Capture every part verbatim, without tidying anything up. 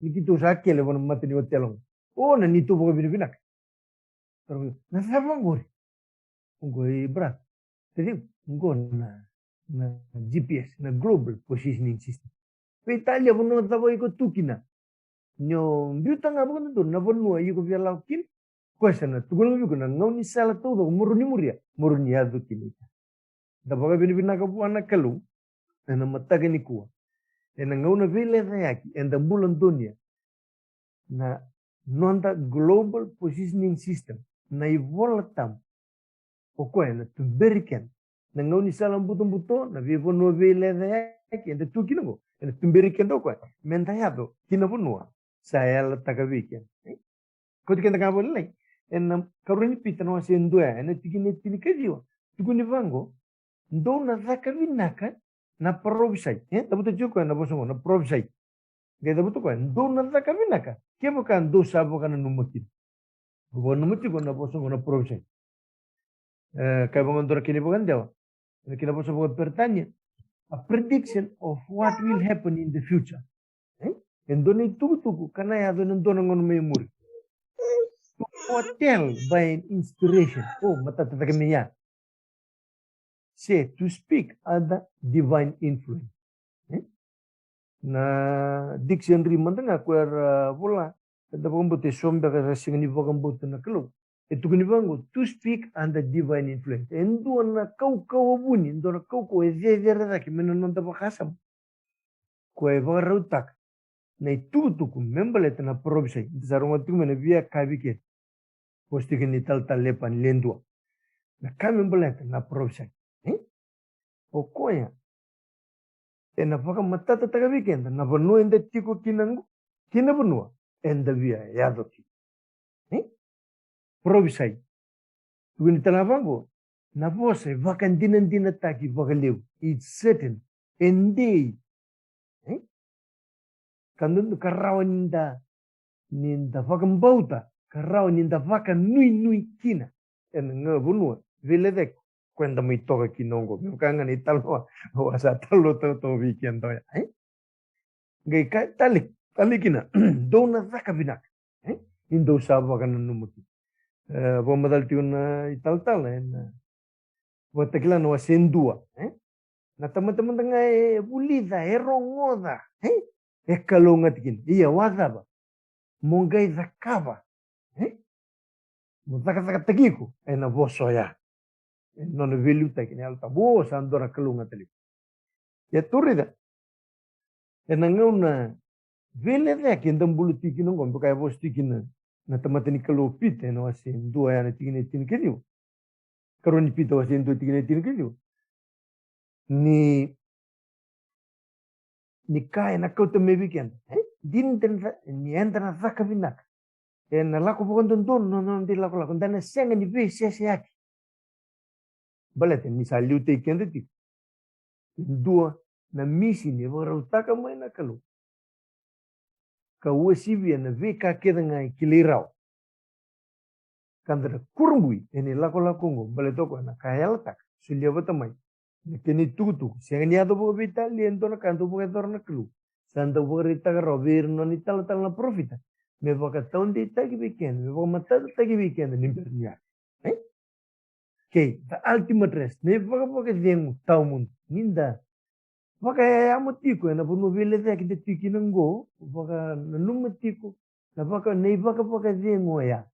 Ni keitou sa kele vua na mata ni otela qo. O, na neitou vakavinavinaka. Taro, na cava qori? Oqo, e, brother. Tacegu, oqo na, na G P S, na Global Positioning System. Veitalia vanua cava iko tu kina. Ni o biuta ga vakadodonu na vanua iko via lako kina. Koya sa na tukuna vei iko na gaunisala taucoko mo rawa ni muria, mo rawa ni yaco kina. Da vakavinavinaka vua na Kalou ena mataka nikua. Ena gauna veilecayaki eda bula donuya, na noda Global Positioning System, na iVola Tabu, o koya ena tuberi keda. Na gaunisala butobuto, na veivanua veilecayaki eda tu kina qo, ena tuberi keda o koya meda yaco ki na vanua sa yalataka vei keda. E? Kauti keda ga vakalailai ena ikarua ni Pita na wase e dua, ena tikina e tinikaciwa. Tukuni vaqo: Dou na caka vinaka na parofisai. E, cavuta tiko o koya na vosa qo, na parofisai. Qai cavuta o koya: Dou na caka vinaka kevaka dou sa vakananuma kina. Vakananuma tiko na vosa qo na parofisai. E, kaya vaqo e dua na kena ivakadewa, ena kena vosa vakaperitania, a prediction of what will happen in the future. E? E dua na itukutuku ka na yaco ena dua na gauna mai muri. To foretell by an inspiration. O, matata cake mai ya. Se to speak under divine influence. E? Na dictionary mada ga ko era vola, eda vakabauta e so beka era sega ni vakabauta na Kalou. E tukuni vaqo: to speak under divine influence. E dua na kaukauwa vuni, e dua na kaukauwa e cecere cake mai na noda vakasama. Koya e vakarautaka na itukutuku me baleta na parofisai. Da sa rogoca tiko mai na via ka vei keda. Vosa tiko ni talatala Lepani le dua. Na ka me baleta na parofisai. E? O koya ena vakamatatataka vei keda na vanua eda tiko kina qo, kei na vanua eda via yaco kina. E? Parofisai. Tukuni tale ga vaqo, na vosa e vakadinadinataki vakalevu. It's certain. E dei. E? Ka dodonu ka rawa ni da, ni da vakabauta, ka rawa ni da vakanuinui kina. Ena gauna vanua veilecayaki ko eda mai toka kina oqo. Me vaka ga na italanoa au a sa talanoataka toka vei keda oya. E? Qai kaya tale, tale kina: Dou na caka vinaka. E? Ni dou sa vakananuma kina. E, vakamacala tiko na italatala ena Vakatakila na wase dua, e? Na tamata mada ga e vulica, e rogoca, e? E kalougata kina. Ia, wa cava mo qai cakava, e? Mo cakacakataki iko ena vosa oya. E nona veiliutaki na Yalo Tabu. O, sa dua na kalougata levu. Ia, tou raica ena gauna veilecayaki eda bula tiko kina oqo, beka e vosa tiko kina na tamata ni Kalou o Pita ena wase dua ya na tikina e tinikaciwa. Karua ni Pita wase dua tikina e tinikaciwa. Ni, ni ka ena kauta mai vei keda, e? Dina ni eda na caka vinaka, ena lako vakadodonu na noda ilakolako, da na sega ni veiseseyaki. Baleta ni sa liutaki keda tiko e dua na misini e vakarautaka mai na Kalou ka uasivia na veika kece ga e kilai rawa. Ka da na kurabui ena ilakolako oqo, baleta o koya na ka e yalataka, solia vata mai na kena itukutuku. Sega ni yaco vakaveitalia e dua na ka dau vakayacora na Kalou. Sa dau vakaraitaka rawa vei ira na nona italatala na parofita me vakataudeitaki vei keda, me vakamatatataki vei keda ni bera ni yaco. E? Kei the ultimate rest, na ivakavakacegu tawamudu. Ni da vakayayamo tiko ena vanua veilecayaki da tiko kina oqo, vakananuma tiko na vaka, na ivakavakacegu oya.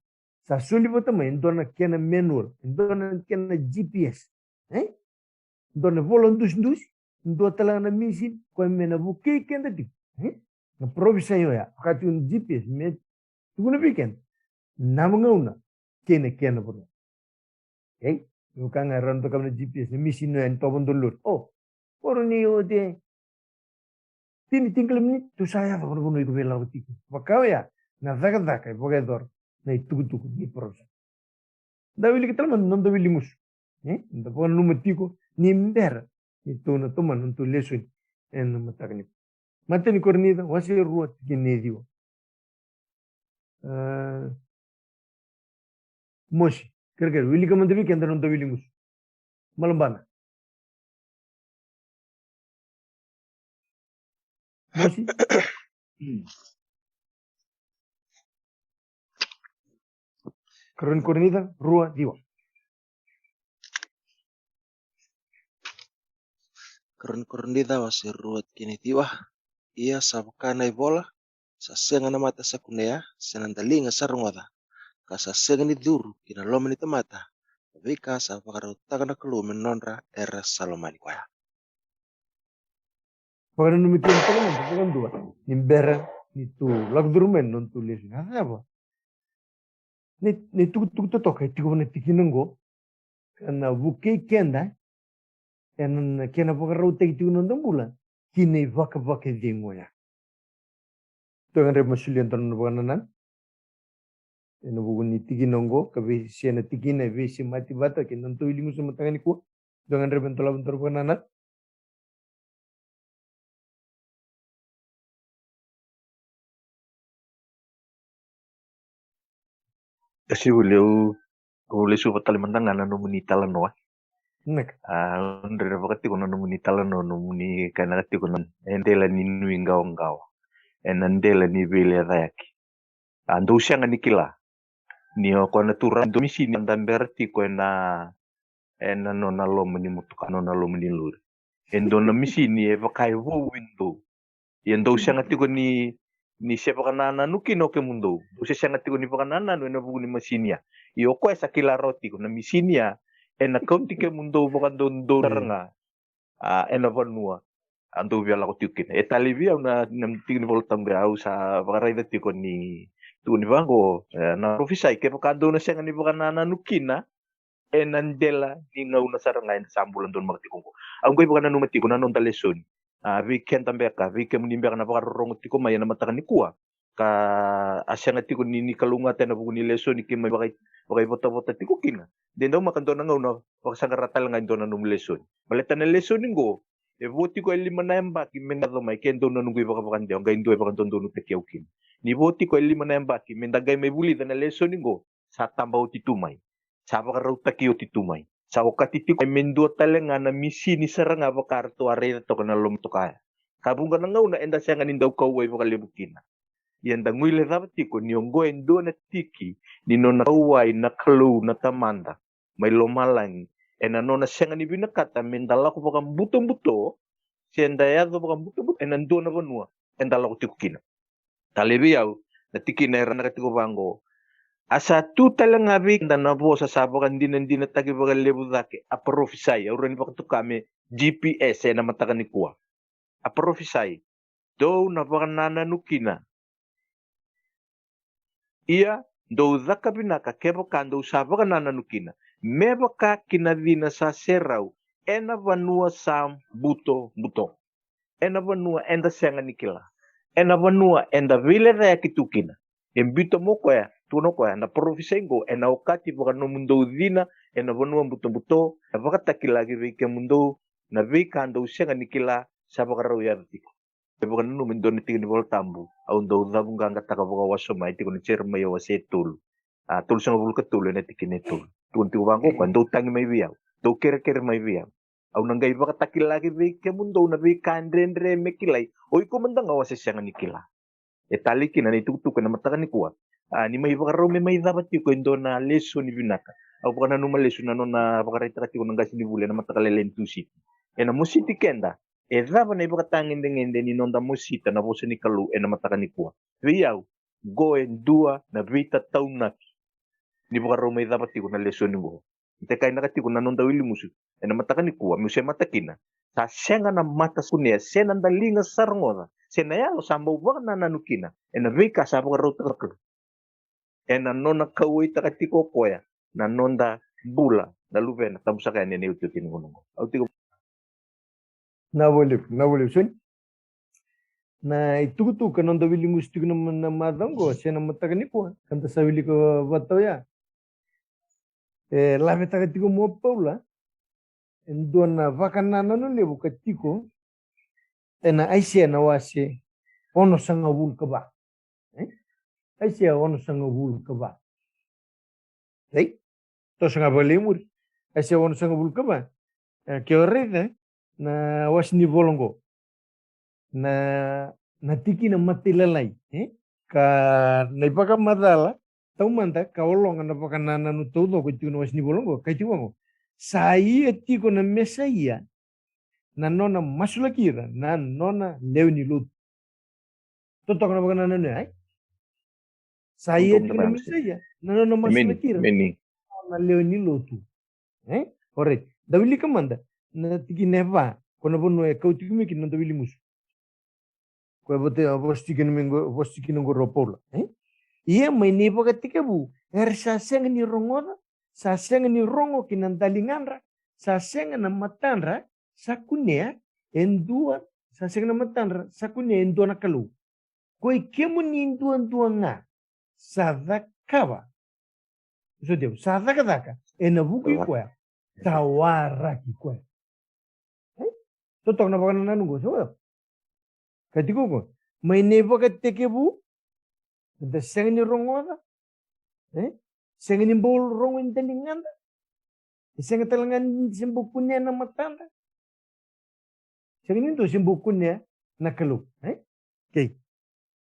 Sa soli vata mai e dua na kena manual, e dua na kena G P S, e? Dua na vola dusidusi, dua tale ga na misini, koya me na vukei keda tiko, e? Na parofisai oya, vaka tiko na G P S me tukuna vei keda na gauna kei na kena vanua. Ei, me vaka ga e rawa ni cakava na G P S na misini oya ni tovo dua na lori. O, qori ni oti e tini, tinikalima miniti, tou sa yaco ena vanua iko veilecayaki tiko. Vaka oya na cakacaka e vakayacora na itukutuku ni parofisai. Da wilika tale mada na noda wiligusu, e? Da vakananuma tiko ni bera ni tou na tomana na nodatou lesoni ena mataka nikua. Matai ni Korinica wase rua tikina e ciwa. A, mosi, kerekere, wilika mada vei keda na noda wiligusu. Malabana. Mosi. Karua ni Korinica rua ciwa. Karua ni Korinica wase rua tikina ciwa. Ia sa vaka na ivola, sa sega na mata sa kunea, se na daliga sa rogoca, ka sa sega ni curu ki na loma ni tamata na veika sa vakarautaka na Kalou me nodra era sa lomani koya. Vakananumi kina tale mada vakadua ni bera ni tu lako curu mai na noda tu lesu. Na cava? Na itukutuku totoka e tiko na tikina oqo, ka na vukei keda ena kena vakarautaki tiko na noda bula ki na ivakavakacegu oya. Tou gadreva me solia dua na vakanananu ena vuku ni tikina oqo, ka veisei na tikina e veisemati vata kei na noda tou iligusu mataka nikua. Tou gadreva me dolava dua na vakanananu. Ka sivuli, au, au lesuva tale mada ga na nomuni talanoa. Naka. A, au dredre vakatiko na nomuni talanoa, nomuni kainaka tiko na e dela ni nuiqawaqawa, ena dela ni veilecayaki. A, dou sega ni kila ni o koya na turaga, dou misini da bera tiko ena, ena nona loma ni motoka, nona loma ni lori. E dua na misini e vaka e vou vei dou. Ia dou sega tiko ni, ni se vakanananu kina o kemudou. Dou se sega tiko ni vakanananu ena vuku ni masini ya. Ia o koya sa kila rawa tiko na misini ya ena kauti kemudou vakadodonu sara ga, a, ena vanua a dou via lako tiko kina. E talei vei au na, na tiki ni Vola Tabu, au sa vakaraica tiko ni tukuni vaqo, e, na parofisai, kevaka dou na sega ni vakanananu kina, ena dela ni gauna sara ga eda sa bula donumaka tiko oqo. Au qai vakananuma tiko na noda lesoni. A, vei keda beka, vei kemuni beka na vakarorogo tiko mai ena mataka nikua, ka a sega tiko ni, ni kalougata ena vuku ni lesoni, ke mai vakai, vakaivotavota tiko kina. De dau maka dua na gauna vakasaqara tale ga e dua na nomu lesoni. Baleta na lesoni qo e vo tiko e lima na yabaki me qai yaco mai, ke dou nanuma qai vakavakadewa, qai dua e vakadodonutaki au kina. Ni vo tiko e lima na yabaki me da qai mai vulica na lesoni qo, sa taba oti tu mai. Sa vakarautaki oti tu mai. Sa okati tiko me dua tale ga na misini sara ga vaka ratou a raica toka na loma toka ya. Ka vuqa na gauna eda sega ni dau kauwai vakalevu kina. Ia da guilecava tiko ni oqo e dua na tiki ni nona kauwai na Kalou na Tamada mai lomalagi, ena nona sega ni vinakata me da lako vakabutobuto, se da yaco vakabutobuto ena dua na vanua eda lako tiko kina. Talei vei au na tikina e raica tiko vaqo. A sa tu tale ga vei keda na vosa sa vakadinadinataki vakalevu cake, a parofisai, au rawa ni vakatoka me G P S ena mataka nikua. A parofisai, dou na vakanananu kina. Ia dou caka vinaka kevaka dou sa vakanananu kina, me vaka ki na cina sa serau ena vanua sa butobuto, ena vanua eda sega ni kila, ena vanua eda veilecayaki tu kina. E biuta mai o koya, tukuna o koya, na parofisai qo ena okati vakanomudou cina ena vanua butobuto, e vakatakilaki vei kemudou na veika dou sega ni kila sa vakarau yaco tiko. E vakananuma e dua na tiki ni Vola Tabu, au dau cavuqaqataka vakawasoma, e tiko na Jeremaia wase tolu, a, tolusagavulu ka tolu ena tikina e tolu. Tukuna tiko vaqo o koya, dou tagi mai vei au, dou kerekere mai vei au. Au na qai vakatakilaki vei kemudou na veika dredre me kilai, o iko mada ga o se sega ni kila. E talei kina na itukutuku ena mataka nikua. A, ni mai vakarau me mai cava tiko e dua na lesoni vinaka. Au vakananuma lesu na nona vakaraitaka tiko na qasenivuli ena mataka lailai ni Tusiti. Ena mositi keda, e cava na ivakatagedegede ni noda mosita na vosa ni Kalou ena mataka nikua? Vei au, qo e dua na veitataunaki ni vakarau mai cava tiko na lesoni qo. Ita kainaka tiko na noda wiligusu ena mataka nikua, meu se mata kina. Sa sega na mata sa kunea, se na daliga sa rogoca, se na yalo sa bau vakanananu kina ena veika sa vakarautaka na Kalou, ena nona kauwaitaka tiko o koya na noda bula na Luvena, tabu saka yani ena iotioti ni gauna oqo. Au tiko. Na voli, na voli soni. Na itukutuku ka noda wiligusu tiko na, na macawa oqo se na mataka nikua, ka da sa wilika vata oya. E lavetaka tiko mai o Paula e dua na vakanananu levu ka tiko ena Aisea na wase onosagavulu ka va. E? Aisea onosagavulu ka va. Ei? Toso ga vakalailai muri. Aisea onosagavulu ka va. E, ke o raica na wase ni vola oqo, na, na tikina matailalai, e? Ka na ivakamacala taumada ka ologa na vakanananu taucoko e tiko na wase ni vola oqo, ka e tiko oqo. Sa ia tiko na Mesaia, na nona masulaki ira na nona lewe ni lotu. Totoka na vakanananu ya, e? Sa ia tiko na Mesaia, na nona masulaki ira na nona lewe ni lotu. E? Alright. Da wilika mada na tikina e va, ko na vanua e kau tiko mai kina na noda wili musu. Ko e vote, vosa tiko mai qo, vosa tiko qo o Paula. E? Ia mai na ivakatekivu, era sa sega ni rogoca, sa sega ni rogo ki na daligadra, sa sega na matadra sa kunea e dua, sa sega na matadra sa kunea e dua na Kalou. Ko i kemuni duadua ga sa cakava, so teu, sa cakacaka ena vuku i koya, sa waraki koya. E? Totoka na vakanananu qo, sa wau. Ka tiko qo, mai na ivakatekivu, da sega ni rogoca, e? Sega ni bau rogo e daligadra. E sega tale ga ni se bau kunea na matadra. Sega ni dua se bau kunea na Kalou, e? Okay.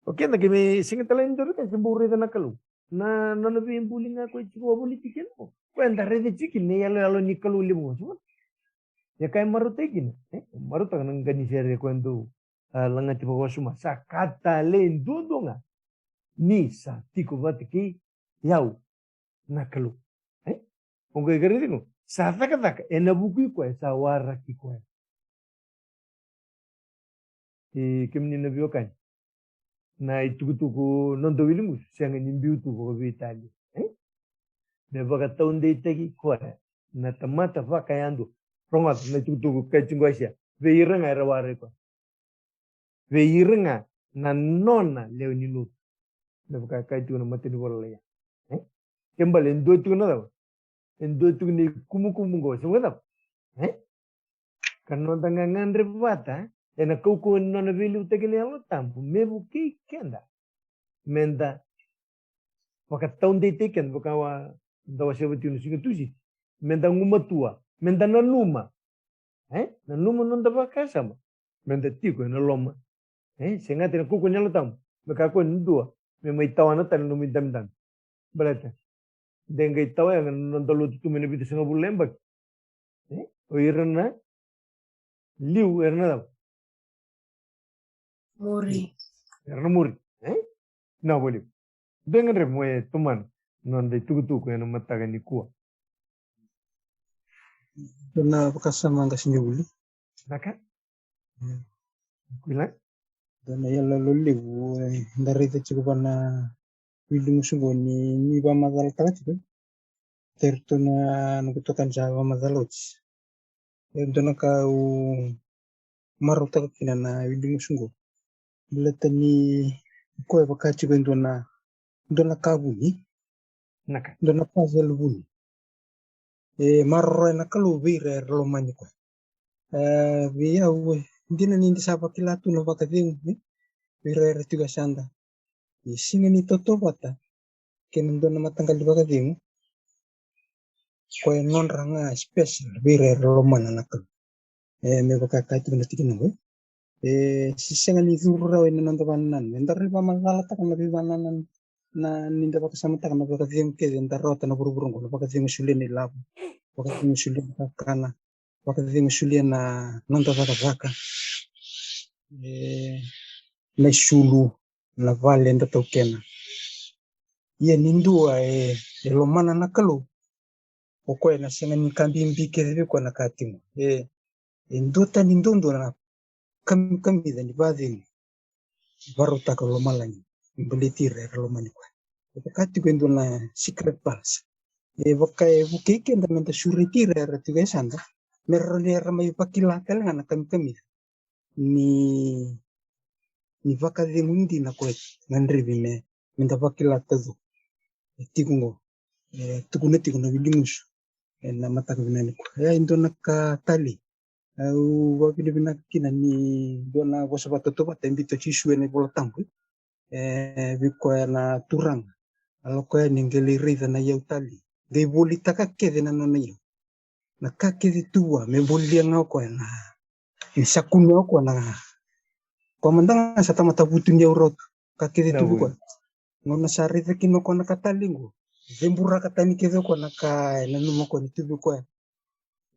O keda keimami sega tale ni dua vei keda se bau raica na Kalou. Na nona veibuli ga ko e tiko wavoliti kina. Ko eda raica tiko kina na iyaloyalo ni Kalou levu ga. Ia ka e marautaki kina, e? Marautaka na qanisere ko e dau, a, lagati vakawasoma. Sa ka talei duadua ga ni sa tiko vata kei au na Kalou. E? O qai ka raici qo, sa cakacaka ena vuku i koya, sa waraki koya. E, kemuni na veiwekani, na itukutuku noda wili musu sega ni biu tu vakaveitalia, e? Me vakataudeitaki koya na tamata vakayadua. Rogoca na itukutuku ka e tiko qo, e sa vei ira ga era waraki koya. Vei ira ga na nona lewe ni lotu. Me vaka e kaya tiko na matanivola Laia. E? Ke bale e dua tiko na cava? E dua tiko na ikumukumu qo, se vaka cava? E? Ka noda gagadre vata ena kaukauwa ni nona veiliutaki na Yalo Tabu me vukei keda. Meda vakataudeitaki keda, vaka wa da wasea tiko na Siga Tusiti. Meda gumatua, meda nanuma. E? Nanuma na noda vakasama. Meda tiko ena loma. E? Segata na kaukauwa ni Yalo Tabu me kakua ni dua me mai tawana tale na nomu idabedabe. Baleta de qai tawa yaga na noda lotu tu mai na vitusagavulu na yabaki. E? O ira na liu era na cava? Muri. Era na muri. E? Na voli. De gadrevi mo e tomana na noda itukutuku ena mataka nikua. Dua na vakasama qasenivuli. Naka? Mm. Kuila? Dua na iyaloyalo levu, e, da raica tiko va na wili musu qo ni, ni vakamacalataka tiko. Tei ratou na noqu itokani sa vakamacala oti. E dua na ka au marautaka kina na wili musu qo. Baleta ni koya e vaka tiko e dua na, dua na ka vuni. Naka. Dua na puzzle vuni. E maroroya na Kalou vei ira era lomani koya. E, vei au, e, dina ni da sa vakila tu na vakacegu, e, vei ira era tiko e yasada. E sega ni tautauvata kei na dua na mataqali vakacegu. Koya e nodra ga special vei ira era lomana na Kalou. E, me vaka e kaya tiko na tikina qo. E, se sega ni curu rawa ena noda vakanananu. Eda rai vakamacalataka na veivakanananu, na, ni da vakasamataka na vakacegu kece eda rawata na vuravura qo, na vakacegu e solia na ilavo, vakacegu e solia na kakana, vakacegu e solia na noda cakacaka. E, na isulu, na vale eda taukena. Ia ni dua e, e lomana na Kalou, o koya ena sega ni ka bibi kece vei koya na ka tiko. E, e duatani duadua na kamikamica ni vakacegu e vakarautaka o lomalagi me baleti ira era lomani koya. E vaka tiko e dua na secret verse. E vaka e vukei keda meda sureti ira era tiko e yasada me rawa ni era mai vakila tale ga na kamikamica ni, ni vakacegu dina koya e gadrevi me, meda vakila taucoko. E tiko qo, e tukuna tiko na wili musu ena mataka vinaka nikua. E, e dua na ka talei au vakavinavinaka kina ni dua na vosa vakatautauvata e biuta o Jisu ena iVola Tabu. E, vei koya na Turaga, a lako yani qai lai raica na iyau talei, qai volitaka kece na nona iyau. Na ka kece tu vua me volia ga o koya na, ni sa kunea o koya na, koya mada ga sa tamata vutuniyau rawa tu. Ka kece tu vei koya. Gauna sa raica kina o koya na ka talei qo, ceburaka tani kece o koya na ka e nanuma o koya ni tuvi koya.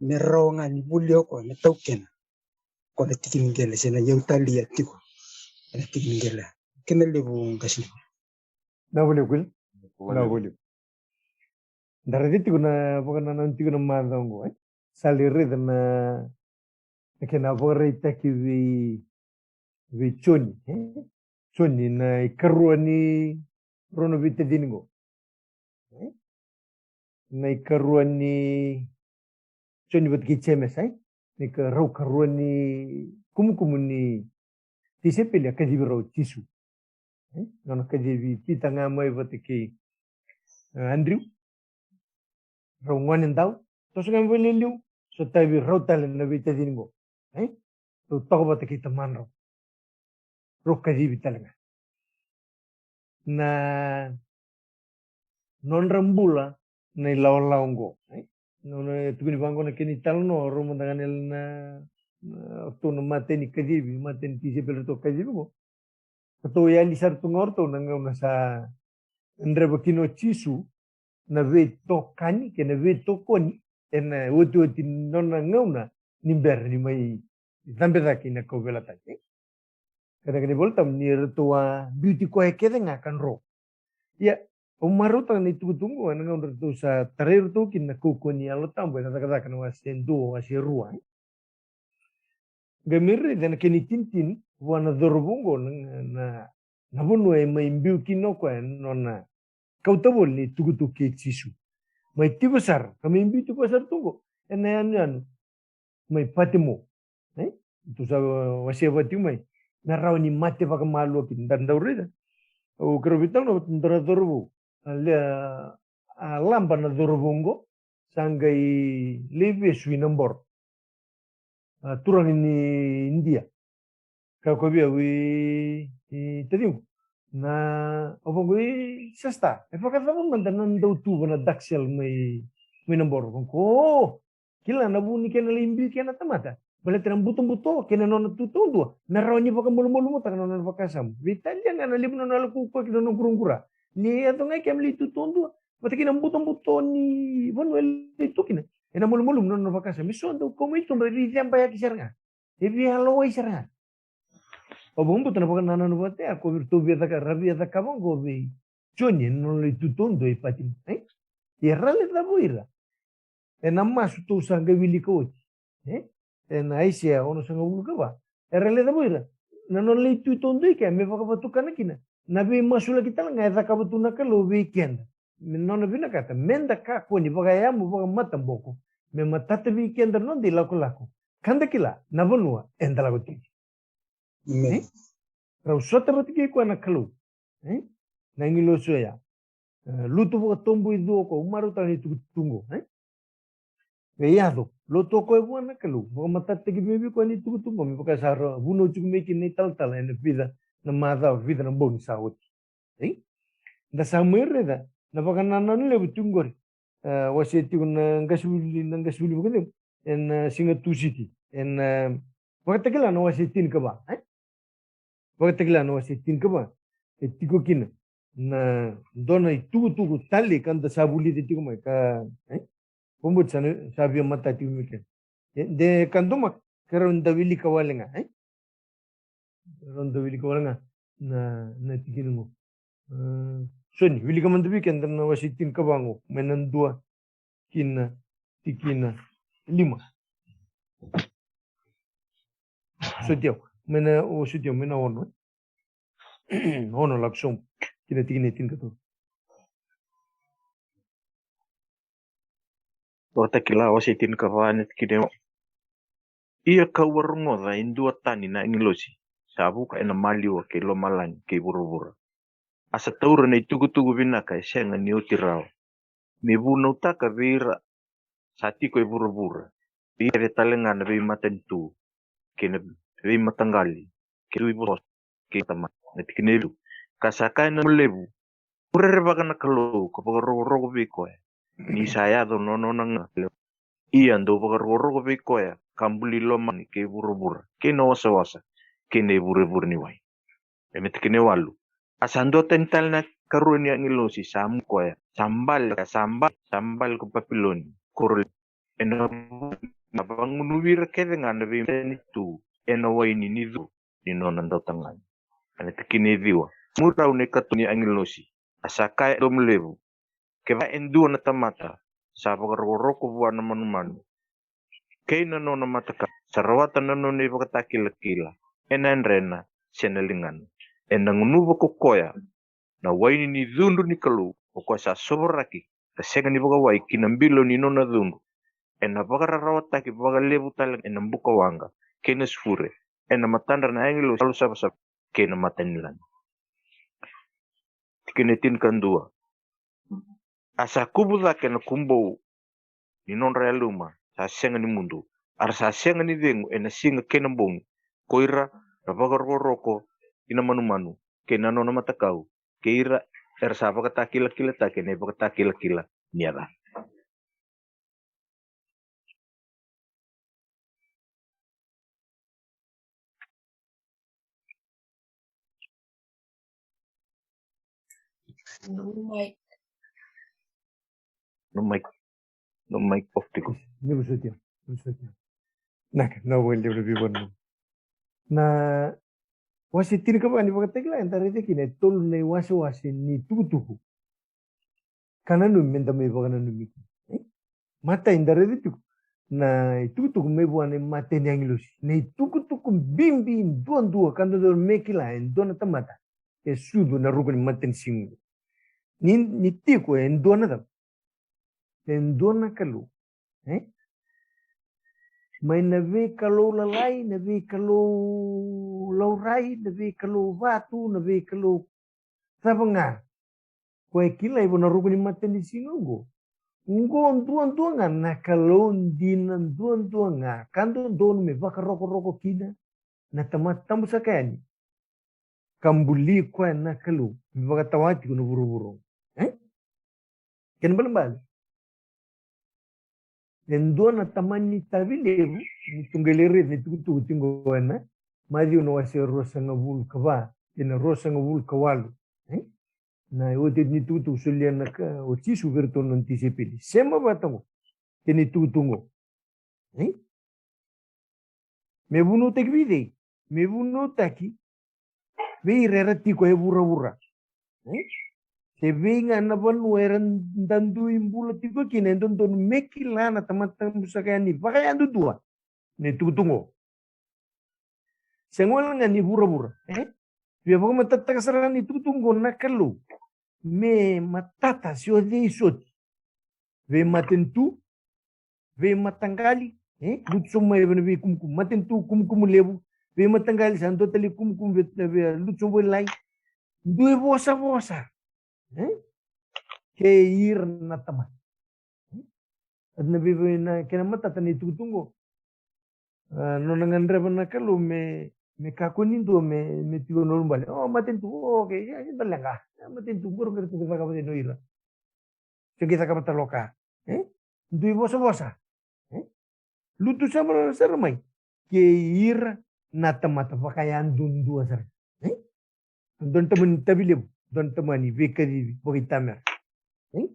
Me rawa ga ni volia o koya me taukena ko na tiki ni qele se na iyau talei a tiko ena tiki ni qele. Kena levu qasi. Na volia kuli. Na volia. Da raica tiko na vakanananu tiko na macawa oqo, e? Sa lai raica na, na kena vakaraitaki vei, vei Joni, e? Joni na ikarua ni rua na veitacini qo. E? Na ikarua ni Joni vata kei Jemesa, e? Na ikarua, karua ni kumukumu ni tisaipeli a kacivi rau o Jisu. E? Nona kacivi Pita ga mai vata kei, e, Adriu. Rau gone dau, toso ga mai liuliu, sotavi rau tale na veitacini qo. E? Rau toka vata kei tamadrau. Rau kacivi tale ga. Na nodra bula na ilawalawa oqo, e? Nona tukuni vaqo na kena italanoa, rau mada ga na, na, na, ratou na imatai ni kacivi, imatai ni tisaipeli ratou kacivi qo. Ratou yali sara tu ga o ratou na gauna sa dreva kina o Jisu na veitokani kei na veitokoni ena otioti nona gauna ni bera ni mai cabe cake ina kauveilatai. Ka na kena iVolatabu ni ratou a biuti koya kece ga ka dro. Ia, au marautaka na itukutuku oqo ena gauna ratou sa tarai iratou kina na kaukauwa ni Yalo Tabu ena Cakacaka na wase dua, wase rua. Qai mai raica na kena itinitini vua na cauravou oqo na, na, na vanua e mai biu kina o koya ena nona kauta voli na itukutuku kei Jisu. Mai tiko sara ka mai biuti koya sara tu oqo ena yanuyanu mai Patimo. E? Tou sa wasea vata tiko mai na rawa ni mate vakamalua kina. Da dau raica, au kerea vei tale na dua na cauravou, a le, a laba na cauravou oqo, sa qai lai vesu i Naboro, a turaga ni Idia. Ka kaya vei au, i, i taciqu, na, au vaqo, i sesta, e vakacava mada na dau tuva na Daxel mai, mai Naboro? Vaqo, o, kila na vu ni kena lai biu kina na tamata, baleta na butobuto kei na nona tu taudua me rawa ni vakamalumalumutaka na nona vakasama. Veitalia ga na levu na nona yalo kaukaua kei na nona quraqura. Ni yaco ga i ke me lai tu taudua vata kei na butobuto ni vanua e lai tu kina, ena malumalumu na nona vakasama. E so dau kau mai tuba e veicebayaki sara ga, e veiyalowai sara ga. Au vakabauta na vakanananu vata ya ko vei ratou via caka, ra via cakava oqo vei Joni ena nona lai tu taudua i Patimo, e? Ia ra lai cava o ira? Ena masu tou sa qai wilika oti, e? Ena Aisea onosagavulu ka va. Era lai cava o ira? Na nona lai tu taudua i kea me vakavatukana kina na veimasulaki tale ga e cakava tu na Kalou vei keda, me nona vinakata meda kakua ni vakayamu vakamataboko, me matata vei keda na noda ilakolako, ka da kila na vanua eda lako tiko. Amen. E? Rau sota vata kei koya na Kalou, e? Na agilosi oya. E, lutu vakatoboicu o koya, au marautaka na itukutuku oqo, e? E yaco, lotu o koya vua na Kalou, vakamatatataki mai vei koya na itukutuku oqo, me vaka sa ra vunau tiko mai kina na italatala ena vica na macawa, vica na bogi sa oti. E? Da sa mai raica na vakanananu levu tiko qori. E, wasea tiko na qasenivuli, na qasenivuli vakalevu ena, e, siga Tusiti. Ena, e, Vakatakila na wase tinikava, e? Vakatakila na wase tinikava. E tiko kina na dua na itukutuku tale ka da sa vulica tiko mai ka, e? Vakabauta sa na, sa via mata tiko mai kina. E, de ka doma, keirau da wilika wale ga, e? Keirau da wilika wale ga na, na tikina qo. E, Soni, wilika mada vei keda na wase tinikava qo, mai na dua ki na tikina lima. Soti au, mai na, o soti au, mai na ono. Ono lako sobu ki na tikina tinikatolu. Vakatakila wase tinikava na tikina e ono. Ia ka'u a rogoca e dua tani na agilosi sa vuka ena maliwa kei lomalagi kei vuravura. A sa taura na itukutuku vinaka e sega ni oti rawa, me vunautaka vei ira sa tiko e vuravura, vei kece tale ga na veimatanitu kei na veimataqali kei na tui vosa kei na tamata. Na tikina e vitu. Ka sa kaya na levu, Mo rerevaka na Kalou ka vakarokoroko vei koya, ni sa yaco na nona gauna. Ia dou vakarokoroko vei koya ka buli lomani kei vuravura, kei na wasawasa, kei na ivurevure ni wai. E me tikina e walu. A sa dua tani tale na karua ni agilosi sa mu koya, sa bale, sa bale, sa bale ko Papiloni, koro levu. Ena vagunuvi ira kece ga na veimatanitu ena waini ni cudru ni nona dautagane. Ena tikina e ciwa, muri rau na ikatolu ni agilosi, a sa kaya e domo levu, kevaka e dua na tamata sa vakarokoroko vua na manumanu kei na nona matakau, sa rawata na nona ivakatakilakila ena yadrena se na ligana, ena gunuva ko koya na waini ni cudru ni Kalou, o koya sa sovaraki ka sega ni vakawai ki na bilo ni nona cudru, ena vakararawataki vakalevu tale ena bukawaqa kei na sufure, ena matadra na agilosi, yalo savasava kei na mata ni lami. Tikina e tinikadua, a sa kuvu cake na kubou ni nodra yaluma, sa sega ni mudu, a ra sa sega ni cegu ena siga kei na bogi, ko ira ra vakarokoroko ki na manumanu kei na nona matakau, kei ira era sa vakatakilakilataki ena ivakatakilakila ni yacana. No mic. No mic. No mic off tiko. Ni vosoti au. Vosoti au. Naka, na wale na vivanu. Na wase tinikava ni Vakatakila eda raica kina e tolu na iwasewase ni tukutuku ka nanumi meda mai vakananumi kina. E? Matai da raica tiko na itukutuku mai vua na imatai ni agilosi, na itukutuku bibi duadua ka dodonu me kila e dua na tamata e sucu na ruku ni matanisiga. Ni, ni tiko e dua na cava? E dua na Kalou. E? Mai na veikalou lalai, na veikalou laurai, na veikalou vatu, na veikalou cava ga. Ko e kilai vua na ruku ni matanisiga oqo. Oqo duadua ga na Kalou dina duadua ga ka dodonu me vakarokoroko kina na tamata tabu saka yani. Ka buli koya na Kalou me vakatawa tiko na vuravura. E? Kena balebale, e dua na tamani tavi levu, ni tu qai lai raica na itukutuku tiko ena Maciu na wase ruasagavulu ka va kei na ruasagavulu ka walu. E? Na iotioti ni tukutuku solia na ka o Jisu vei iratou na nona tisaipeli. Sema vata oqo kei na itukutuku oqo. E? Me vunautaki vei cei? Me vunautaki vei ira era tiko e vuravura. E? Se vei ga na vanua era dadui bula tiko kina, e dodonu me kila na tamata tabu saka yani vakayadudua na itukutuku oqo. Sega wale ga ni vuravura. E? Via vakamatatataka sara na itukutuku oqo na Kalou me matata se o cei soti. Veimatanitu, veimataqali, e? Lutu sobu mai vei na veikumukumu. Matanitu, kumukumu levu, veimataqali, sa dua tale kumukumu vei, vei, lutu sobu mai lai. Dui vosavosa, e? Kei ira na tamata. Ena vei, vei na kena matata na itukutuku oqo. A, nona gadreva na Kalou me, me kakua ni dua me, me tiko na ulubale. O, matanitu, o, okay, ia, ia, da leqa. Ia, matanitu, qori qori tu cakava tale o ira. Se qai cakava tale o ka. E? Dui vosavosa. E? Lutu sara, sara mai kei ira na tamata vakayadudua sara. E? Dua na tamani tavi levu, dua na tamani veikacivi vakaitamera. E?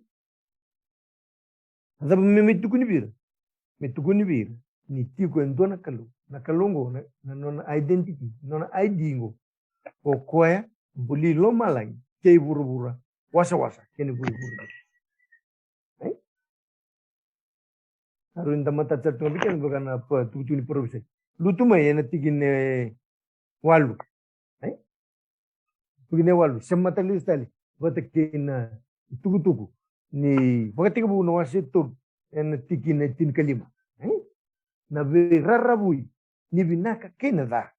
A cava me, me tukuni vei ira? Me tukuni vei ira ni tiko e dua na Kalou. Na Kalou oqo, na, na nona identity, na nona I D oqo. O koya buli lomalagi kei vuravura, wasawasa kei na vurevure. E? Aru ni da matata sara tu ga vei keda vaka na pa, tukutuku ni parofisai. Lutu mai ena tikina e walu. E? Tikina e walu. Sema tale lesu tale vata kei na itukutuku ni Vakatekivu na wase tolu ena tikina e tinikalima. E? Na veiraravui ni vinaka kei na ca.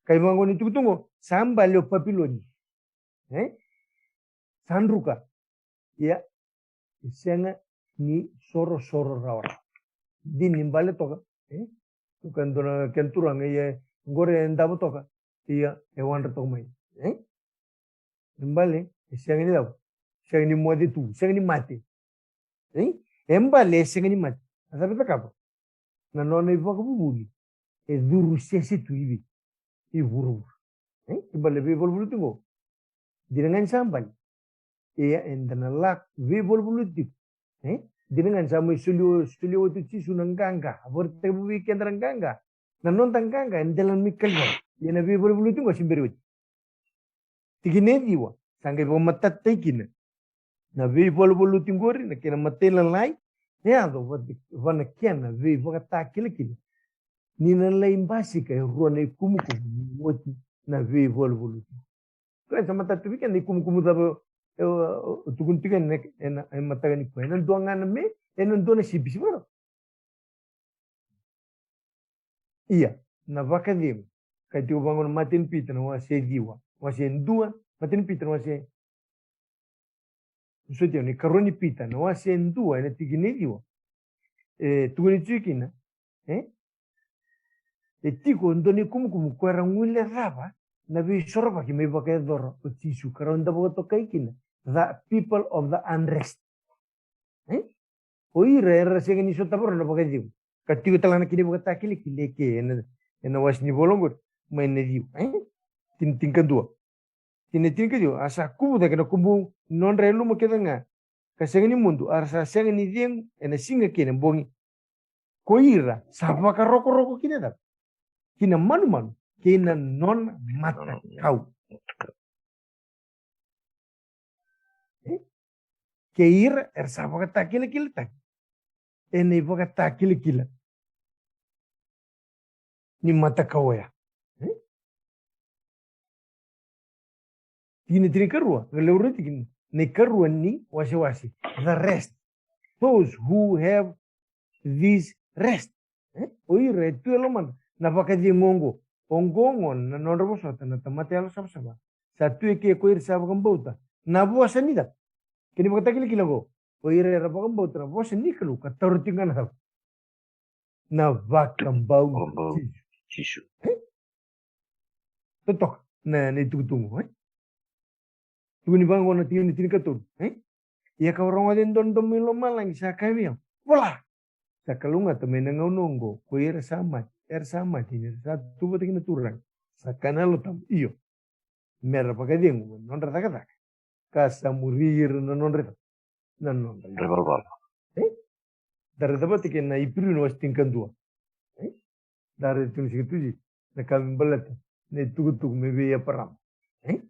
Kai vaqo ni tukutuku oqo, sa bale o Papiloni. E? Sa druka. Ia, e sega ni sorosoro rawarawa. Dina ni bale toka. E? Toka e dua na kena turaga, ia, qori e davo toka. Ia, e wadra toka mai. E? E bale, e sega ni cava? Sega ni moce tu, sega ni mate. E? E bale, e sega ni mate. A cava e cakava? Na nona ivakavuvuli e curu sese tu i vei? I vuravura. E? E bale, veivaluvalu tu qo. Dina ga ni sa bale, Ia eda na lako veivaluvaluti tiko. E dina ga ni sa mai solia, solia oti o Jisu na qaqa, a vakaraitaka vei keda na qaqa, na noda qaqa e dela mai Kalevare. Ia na veivaluvaluti qo se bera oti. Tikina e ciwa sa qai vakamatatataki kina na veivaluvaluti qori, na kena matailalai e yaco vata na kena veivakatakilakila. Ni na lai basika e rua na ikumukumu ni oti na veivaluvaluti. Ko e sa matata vei keda na ikumukumu cava e, e, e tukuni tiko ena, ena, e mataka ni kua. Ena dua ga na me, ena dua na sipisipi. Ia na vakacegu. Ka tiko vaqo na Matai ni Pita na wase ciwa, wase dua, Matai ni Pita na wase, soti au, ni karua ni Pita na wase dua ena tikina e ciwa. E tukuni tiko kina, e? E tiko dua na ikumukumu ko era guilecava na veisorovaki mai vakayacora o Jisu, ka rau da vakatokai kina the people of the unrest. E? O ira era sega ni sotava rawa na vakacegu. Ka tiko tale ga na kena ivakatakilakila eke ena, ena wase ni vola oqori, mai na ciwa, e? Tini, tinikadua. Tini, tinikadua. A sa kuvu cake na kubu ni nodra yaluma kece ga, ka sega ni mudu, a ra sa sega ni cegu ena siga kei na bogi. Ko ira sa vakarokoroko kina cava? Kina manumanu kei na nona matakau. E? Kei ira era sa vakatakilakilataki ena ivakatakilakila ni matakau oya. E? Tikina tinikarua, qai laurai tiko na ikarua ni wasewase. The rest, those who have this rest. E? O ira e tu e lomada na vakacegu oqo. Oqo gona na nodra vosota na tamata yalosavasava. Sa tu eke ko ira sa vakabauta na vosa ni cava? Kena ivakatakilakila oqo. O ira era vakabauta na vosa ni Kalou ka taura tiko ga na cava? Na vakabau ni Jisu. E? Totoka na, na itukutuku, e? Tukuni vaqo na tikina tinikatolu, e? Ia kau rogoca e dua na domo mai lomalagi sa kaya vei au, vola, sa kalougata mai na gauna oqo ko ira sa mate, era sa mate ni ra sa tu vata kei na Turaga. Sa kaya na Yalo Tabu, io, mera vakacegu na nodra cakacaka, ka sa muri ira na nodra, na nodra ivalavala. E? Da raica vata kei na Iperiu na wase tinikadua. E? Da raica tu ni siga tusi na ka me baleta na itukutuku mai vei Eparama. E?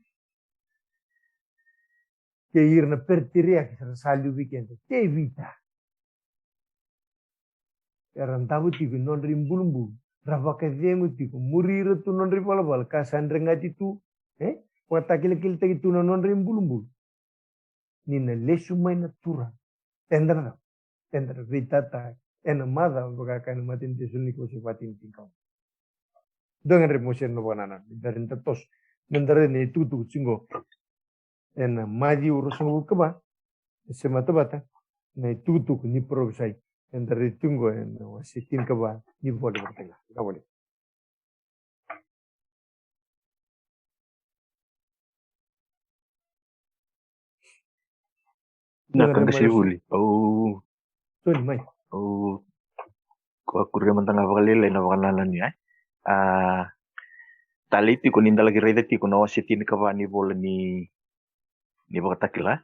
Kei ira na peteriaki era sa liu vei keda. Tevita. Era davo tiko e nodra ibulubulu, ra vakacegu tiko, muri ira tu nodra ivalavala, ka sa dregati tu, e? Vakatakilakilataki tu na nodra ibulubulu. Ni na lesu mai na Turaga. Eda na cava? Eda na veitata ena macawa, vaka kaya na Matai ni Tesalonaika wase va, tikina tinikaono. Dua ga na rai mo sere na vakanananu, da rai da toso. Meda rai na itukutuku tiko qo ena Maciu ruasagavulu ka va, e se matavata na itukutuku ni parofisai. Eda rai tiko qo ena wase tinikava ni Vola Vakatagila. Na voli. Na ka qase vuli. Au, soli mai. Au, ko a kuria mada ga vakalailai na vakanananu ya. A, talei tiko ni da laki raica tiko na wase tinikava ni Vola ni, ni Vakatakila.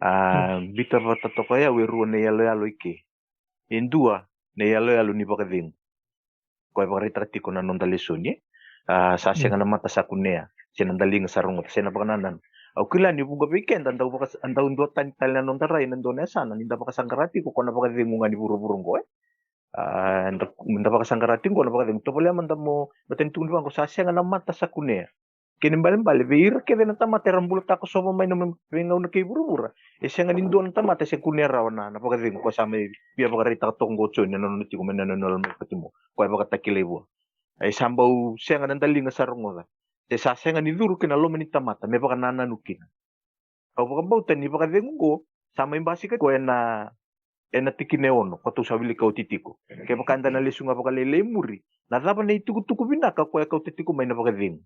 A, biuta vata toka ya e rua na iyaloyalo i ke. E dua na iyaloyalo ni vakacegu. Koya e vakaraitaka tiko na noda lesoni, e? A, sa sega na mata sa kunea, se na daliga sa rogoca, se na vakanananu. Au kila ni vuqa vei keda dau vaka, dau duatani tale na noda rai ena dua na yasana, ni da vakasaqara tiko ko na vakacegu ga ni vuravura oqo, e? A, da, da vakasaqara tiko na vakacegu. Tovolea mada mo, matani tukuni vaqo, sa sega na mata sa kunea. Kena ibalebale vei ira kece na tamata era bula takosova mai na veigauna kei vuravura, e sega ni dua na tamata e se kunea rawa na, na vakacegu, ko sa mai via vakaraitaka toka oqo o Joni ena nona tiko mai na nona yalo mai Patimo, koya e vakatakilai vua. E sa bau sega na daliga sa rogoca, se sa sega ni curu ki na loma ni tamata me vakanananu kina. Au vakabauta ni vakacegu oqo sa mai basika tiko ena, ena tikina e ono, ko tou sa wilika oti tiko. Kevaka eda na lesu ga vakalailai muri, na cava na itukutuku vinaka koya e kauta tiko mai na vakacegu?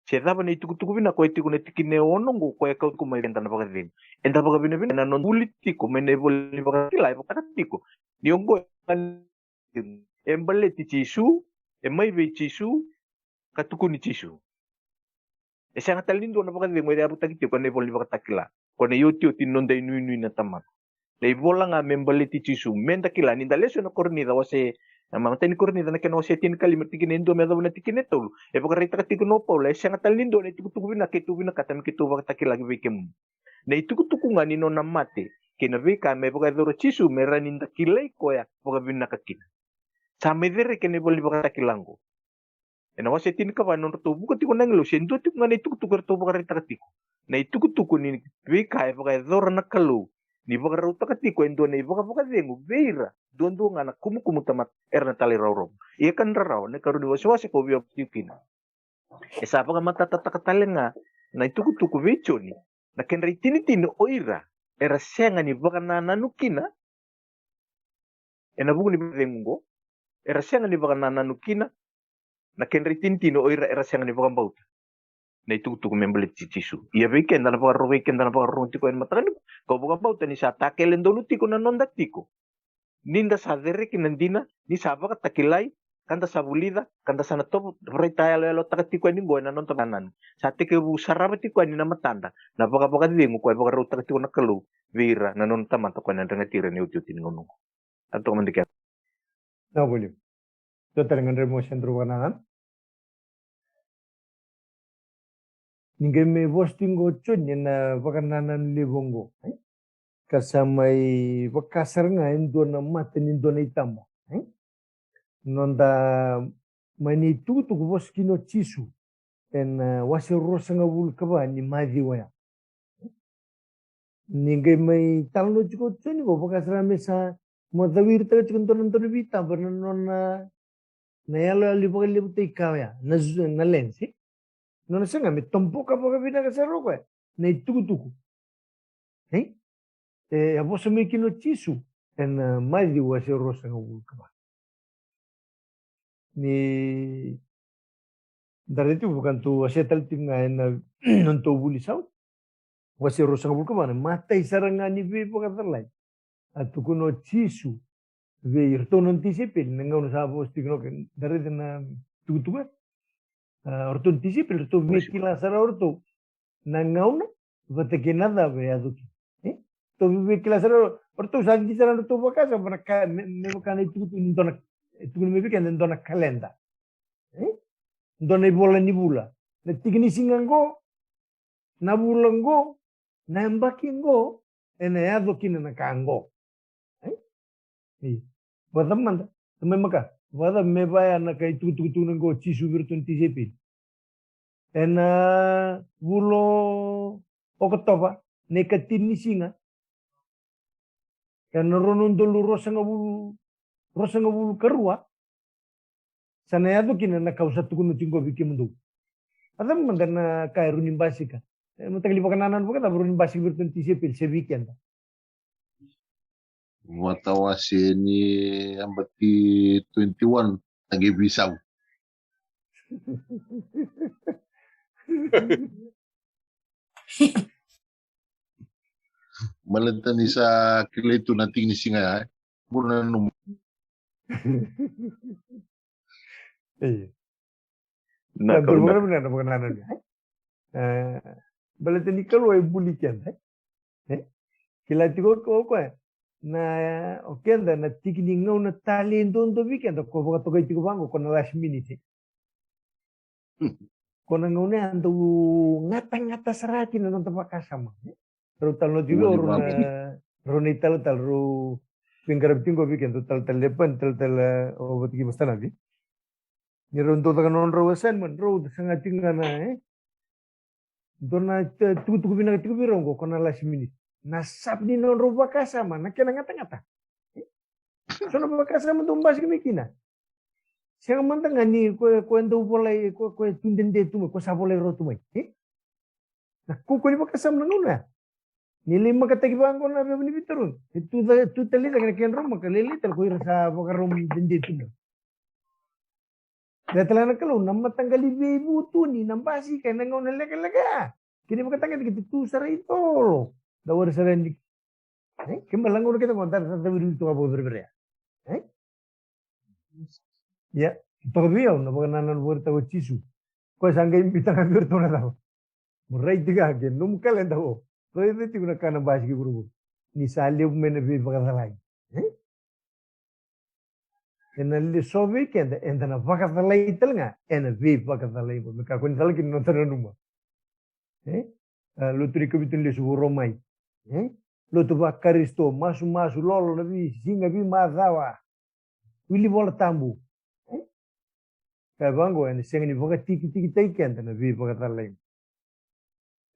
Se cava na itukutuku vinaka koya e tiko na tikina e ono oqo koya e kauta tiko mai vei keda na vakacegu? Eda vakavinavinaka ena noda vuli tiko mai na iVola ni Vakatakila, e vakaraitaka tiko ni oqo e baleti Jisu, e mai vei Jisu, ka tukuni Jisu. E sega tale ni dua na vakacegu e yavutaki tiko ena ivola ni Vakatakila. Ko na iotioti ni noda inuinui na tamata. Na ivola ga me baleti Jisu, me da kila ni da lesu ena Korinica wase, na matai ni Korinica na kena wase tinikalima, tikina e dua me yacova na tikina e tolu. E vakaraitaka tiko o Paula, e sega tale ni dua na itukutuku vinaka keitou vinakata me keitou vakatakilaki vei kemuni. Na itukutuku ga ni nona mate kei na veika me vakayacora o Jisu me rawa ni da kilai koya vakavinaka kina. Sa mai cereki ena ivola ni Vakatakila oqo. Ena wase tinikava, nodratou vuka tiko na agilosi, e dua tiko ga na itukutuku eratou vakaraitaka tiko. Na itukutuku ni veika e vakayacora na Kalou ni vakarautaka tiko e dua na ivakavakacegu vei ira duadua ga na kumukumu tamata era na talairawarawa. Ia ka na rarawa na ikarua ni wasewase ko via tiko kina. E sa vakamatatataka tale ga na itukutuku vei Joni na kedra itinitini o ira era sega ni vakanananu kina ena vuku ni vakacegu oqo, era sega ni vakanananu kina, na kedra itinitini o ira era sega ni vakabauta na itukutuku me baleti Jisu. Ia vei keda na vakarorogo, vei keda na vakarorogo tiko ena mataka nikua, kau vakabauta ni sa takele donu tiko na noda tiko. Ni da sa cereki na dina, ni sa vakatakilai, ka da sa vulica, ka da sa na tovo, raita yaloyalotaka tiko yani oqo ena noda vakananu. Sa tekivu sarava tiko yani na matada na vakavakacegu koya e vakarautaka tiko na Kalou vei ira na nona tamata koya na dregati ira ena iotioti ni gauna oqo. A toka mada kea. Na voli. Tou tale ga dre mo se dro vakanananu. Ni qai mai vosa tiko o Joni ena vakanananu levu oqo, e? Ka sa mai vaka sara ga e dua na mata ni dua na itaba, e? Noda mai na itukutuku vosa kina o Jisu ena, e, wase ruasagavulu ka va ni Maciu oya. Ni qai mai talanoa tiko o Joni qo, vaka sara me sa mo cawiritaka tiko dua na dua na veitaba na nona, na yaloyalo ni vakalevutaki ka oya, na zu-, na lens, e? Nona saga me toboka vakavinaka sara o koya na itukutuku, e? E a vosa mai kina o Jisu ena, e, Maciu wase ruasagavulu ka va. Ni da raica tiko vaka tou wasea tale tiko ga ena nodatou vuli sau. Wase ruasagavulu ka va, na imatai sara ga ni veivakacalai a tukuna o Jisu vei iratou na nona tisaipeli, na gauna sa vosa tiko na, da raica na tukutuku, e? A, o ratou na tisaipeli, ratou veikila sara o ratou na gauna vata kei na cava e yaco kina. E? Ratou veikila sara o ratou, sa dina sara na nodratou vakasama na ka, me, me vaka na itukutuku ni dua na, e tukuna mai vei keda e dua na kaleda. E? Dua na ivola ni vula. Na tiki ni siga qo, na vula qo, na yabaki qo, ena yaco kina na ka qo. E? Io. Vakacava mada? Tamai maka. Vakacava me vaya na ka itukutuku na qo o Jisu vei iratou na tisaipeli? Ena vula o Okotova, na ikatini ni siga, ena rua na udolu ruasagavulu, ruasagavulu ka rua, sa na yaco kina na ka au sa tukuna tiko vei kemudou. A cava mada na ka e rawa ni basika? E mataka ni vakanananu vakacava e rawa ni basika vei iratou na tisaipeli se vei keda? Matawase ni yabaki twenty-one, taqi veisau. Baleta ni sa kilai tu na tiki ni siga ya, e? Bula na nomu. Io. Na, na Kalou na, na, na, na, na, na. E, baleta ni Kalou e buli keda, e? E? Kila tiko o koya, e? Na, o keda na tiki ni gauna talei duadua vei keda, ko vakatokai tiko vaqo, ko na last minute. Ko na gauna ya dau gatagata sara kina na noda vakasama. Rau talanoa tiko vei au, rau na, rau na italatala, rau veiqaravi tiko vei keda, talatala Lepani, talatala, o, vata kei Vasanavi. Ni rau dau caka nodrau assignment, rau saga tiko ga na, e? Dua na, e, tukutuku vinaka tiko vei rau qo, ko na last minute. Na sapi ni nodrau vakasama, na kena gatagata. E? So na vakasama dau basika mai kina. Sega mada ga ni ko, ko e dau volai, ko, ko e tu dede tu mai, ko sa volai rawa tu mai. E? Na kaukaua ni vakasama na gauna ya. Ni lai makataki vaqo na veva ni veitarogi. E tu ca, tu tale cake na kedrau maka, lailai tale ko ira sa vakarau mai dede tu mai. Ia tale na Kalou, na mataqali veivutuni, na basika ena gauna lekaleka ya. Kena ivakatagedegede tu sara i tolo. Da wari sara ni. E? Ke bala gauna kece qo da, da, da wiri tu ga vakavereverea. E? Ia, toka vei au na vakanananu vakaraitaka o Jisu. Koya sa qai biuta ga vei iratou na cava? Mo raica tiko ga ke nomu kaleda o. Raica tiko na ka na basika e vuravura. Ni sa levu mai na veivakacalai. E? Ena le so vei keda, eda na vakacalai tale ga ena veivakacalai qo. Me kakua ni cala kina na noda nanuma. E? A, lotu ni Kavitu ni Lesu Vakarua Mai. E? Lotu vaKarisito, masumasu, lolo na veisiga, veimacawa. Wili Vola Tabu. E? Ka vaqo, ena sega ni vakatikitikitaki keda na veivakacalai.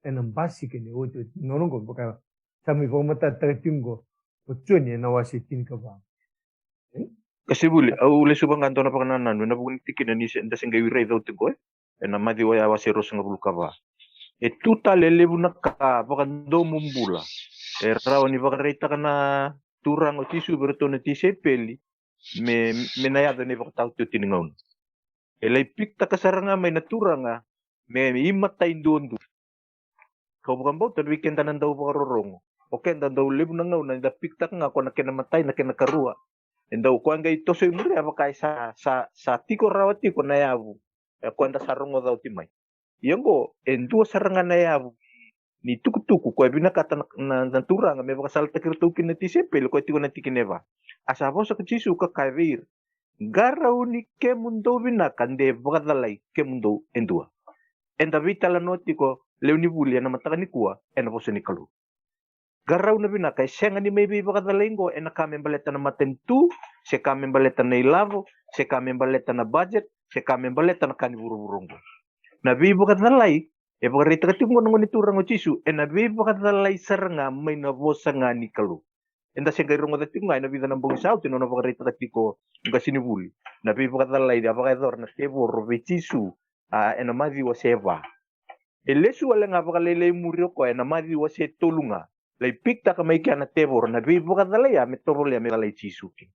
Ena basika ni otioti ni gauna oqo, vaka sa mai vakamatatataka tiko oqo o Joni ena wase tinikava. E? Qasenivuli, au lesu vaka ga dua na vakanananu ena vuku ni tikina ni se, da se qai raica oti qo, e? Ena Maciu wase ruasagavulu ka va. E tu tale e levu na ka vakadomobula e rawa ni vakaraitaka na Turaga o Jisu vei iratou na tisaipeli, me, me na yaco ena ivakataotioti ni gauna. E lai pikitaka sara ga mai na Turaga me imatai duadua. Kau vakabauta vei keda na dau vakarorogo, o keda dau levu na gauna eda pikitaka ga ko na kena matai, na kena karua. E dau koya qai toso i muri, a vaka e sa, sa, sa tiko rawa tiko na yavu. E koya da sa rogoca oti mai. Ia oqo, e dua sara ga na yavu ni tukutuku ko e vinakata na, na, na Turaga me vakasalataki iratou kina na tisaipeli, ko e tiko na tikina e va. A sa vosa ko Jisu ka kaya vei ira, qarauni kemudou vinaka de vakacalai kemudou e dua. Eda veitalanoa tiko lewe ni vuli ena mataka nikua ena vosa ni Kalou. Qarauna vinaka, e sega ni mai veivakacalai qo ena ka me baleta na matanitu, se ka me baleta na ilavo, se ka me baleta na budget, se ka me baleta na ka ni vuravura qo. Na veivakacalai e vakaraitaka tiko qo na Gone Turaga o Jisu, ena veivakacalai sara ga mai na vosa ga ni Kalou. Eda se qai rogoca tiko ga ena vica na bogi sa oti na nona vakaraitaka tiko o qasenivuli na veivakacalai a vakayacora na tevoro vei Jisu, a, ena Maciu wase va. E lesu wale ga vakalailai muri o koya ena Maciu wase tolu ga, lai pikitaka mai kea na tevoro na veivakacalai a me tovolea me calai Jisu kina.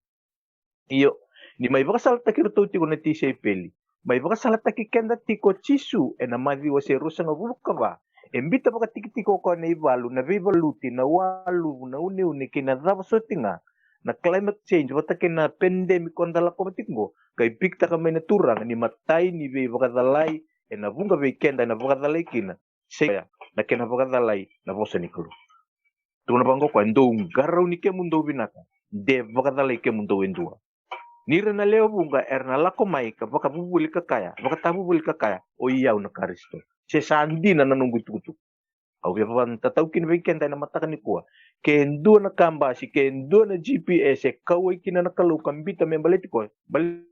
Io, ni mai vakasalataki iratou tiko na tisaipeli, mai vakasalataki keda tiko o Jisu ena Maciu wase ruasagavulu ka va. E biuta vakatikitiki o koya na ivalu, na veivaluti, na waluvu, na uneune kei na cava soti ga, na climate change vata kei na pandemic ko da lakova tiko qo, qai pikitaka mai na Turaga ni matai ni veivakacalai ena vuqa vei keda ena vakacalai kina, se na kena vakacalai na vosa ni Kalou. Tukuna vaqo o koya, dou qarauni kemudou vinaka de vakacalai kemudou e dua. Ni ra na lewe vuqa era na lako mai ka vakavuvuli ka kaya, vakatavuvuli ka kaya, oi au na Karisito, se sa dina na noqu itukutuku. Au via vakatatau kina vei keda ena mataka nikua, ke dua na ka basi, ke dua na G P S e kauwai kina na Kalou ka biuta me baleti koya, bale-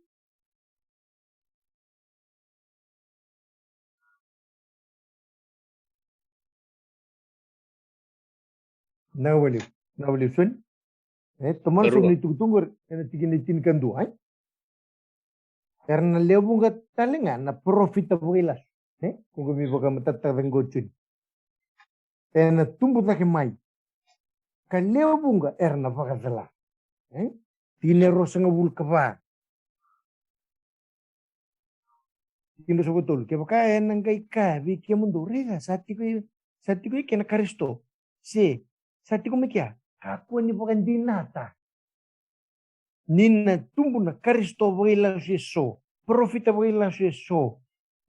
Na wale, na wale soni. E, tomana soni na itukutuku qori ena tikina e tinikadua, ai? Era na lewe vuqa tale ga na parofita vakailasu. E, ko qo me vakamatatataka qo o Joni. Ena tubu cake mai. Ka lewe vuqa era na vakacala. E? Tikina e ruasagavulu ka va. Tikina e ruasagavulu ka tolu. Kevaka ena qai kaya vei kemudou, raica, sa tiko i, sa tiko i ke na Karisito. Se, sa tiko mai kea. Kakua ni vakadinata. Ni na tubu na Karisito vakailasu eso, parofita vakailasu eso.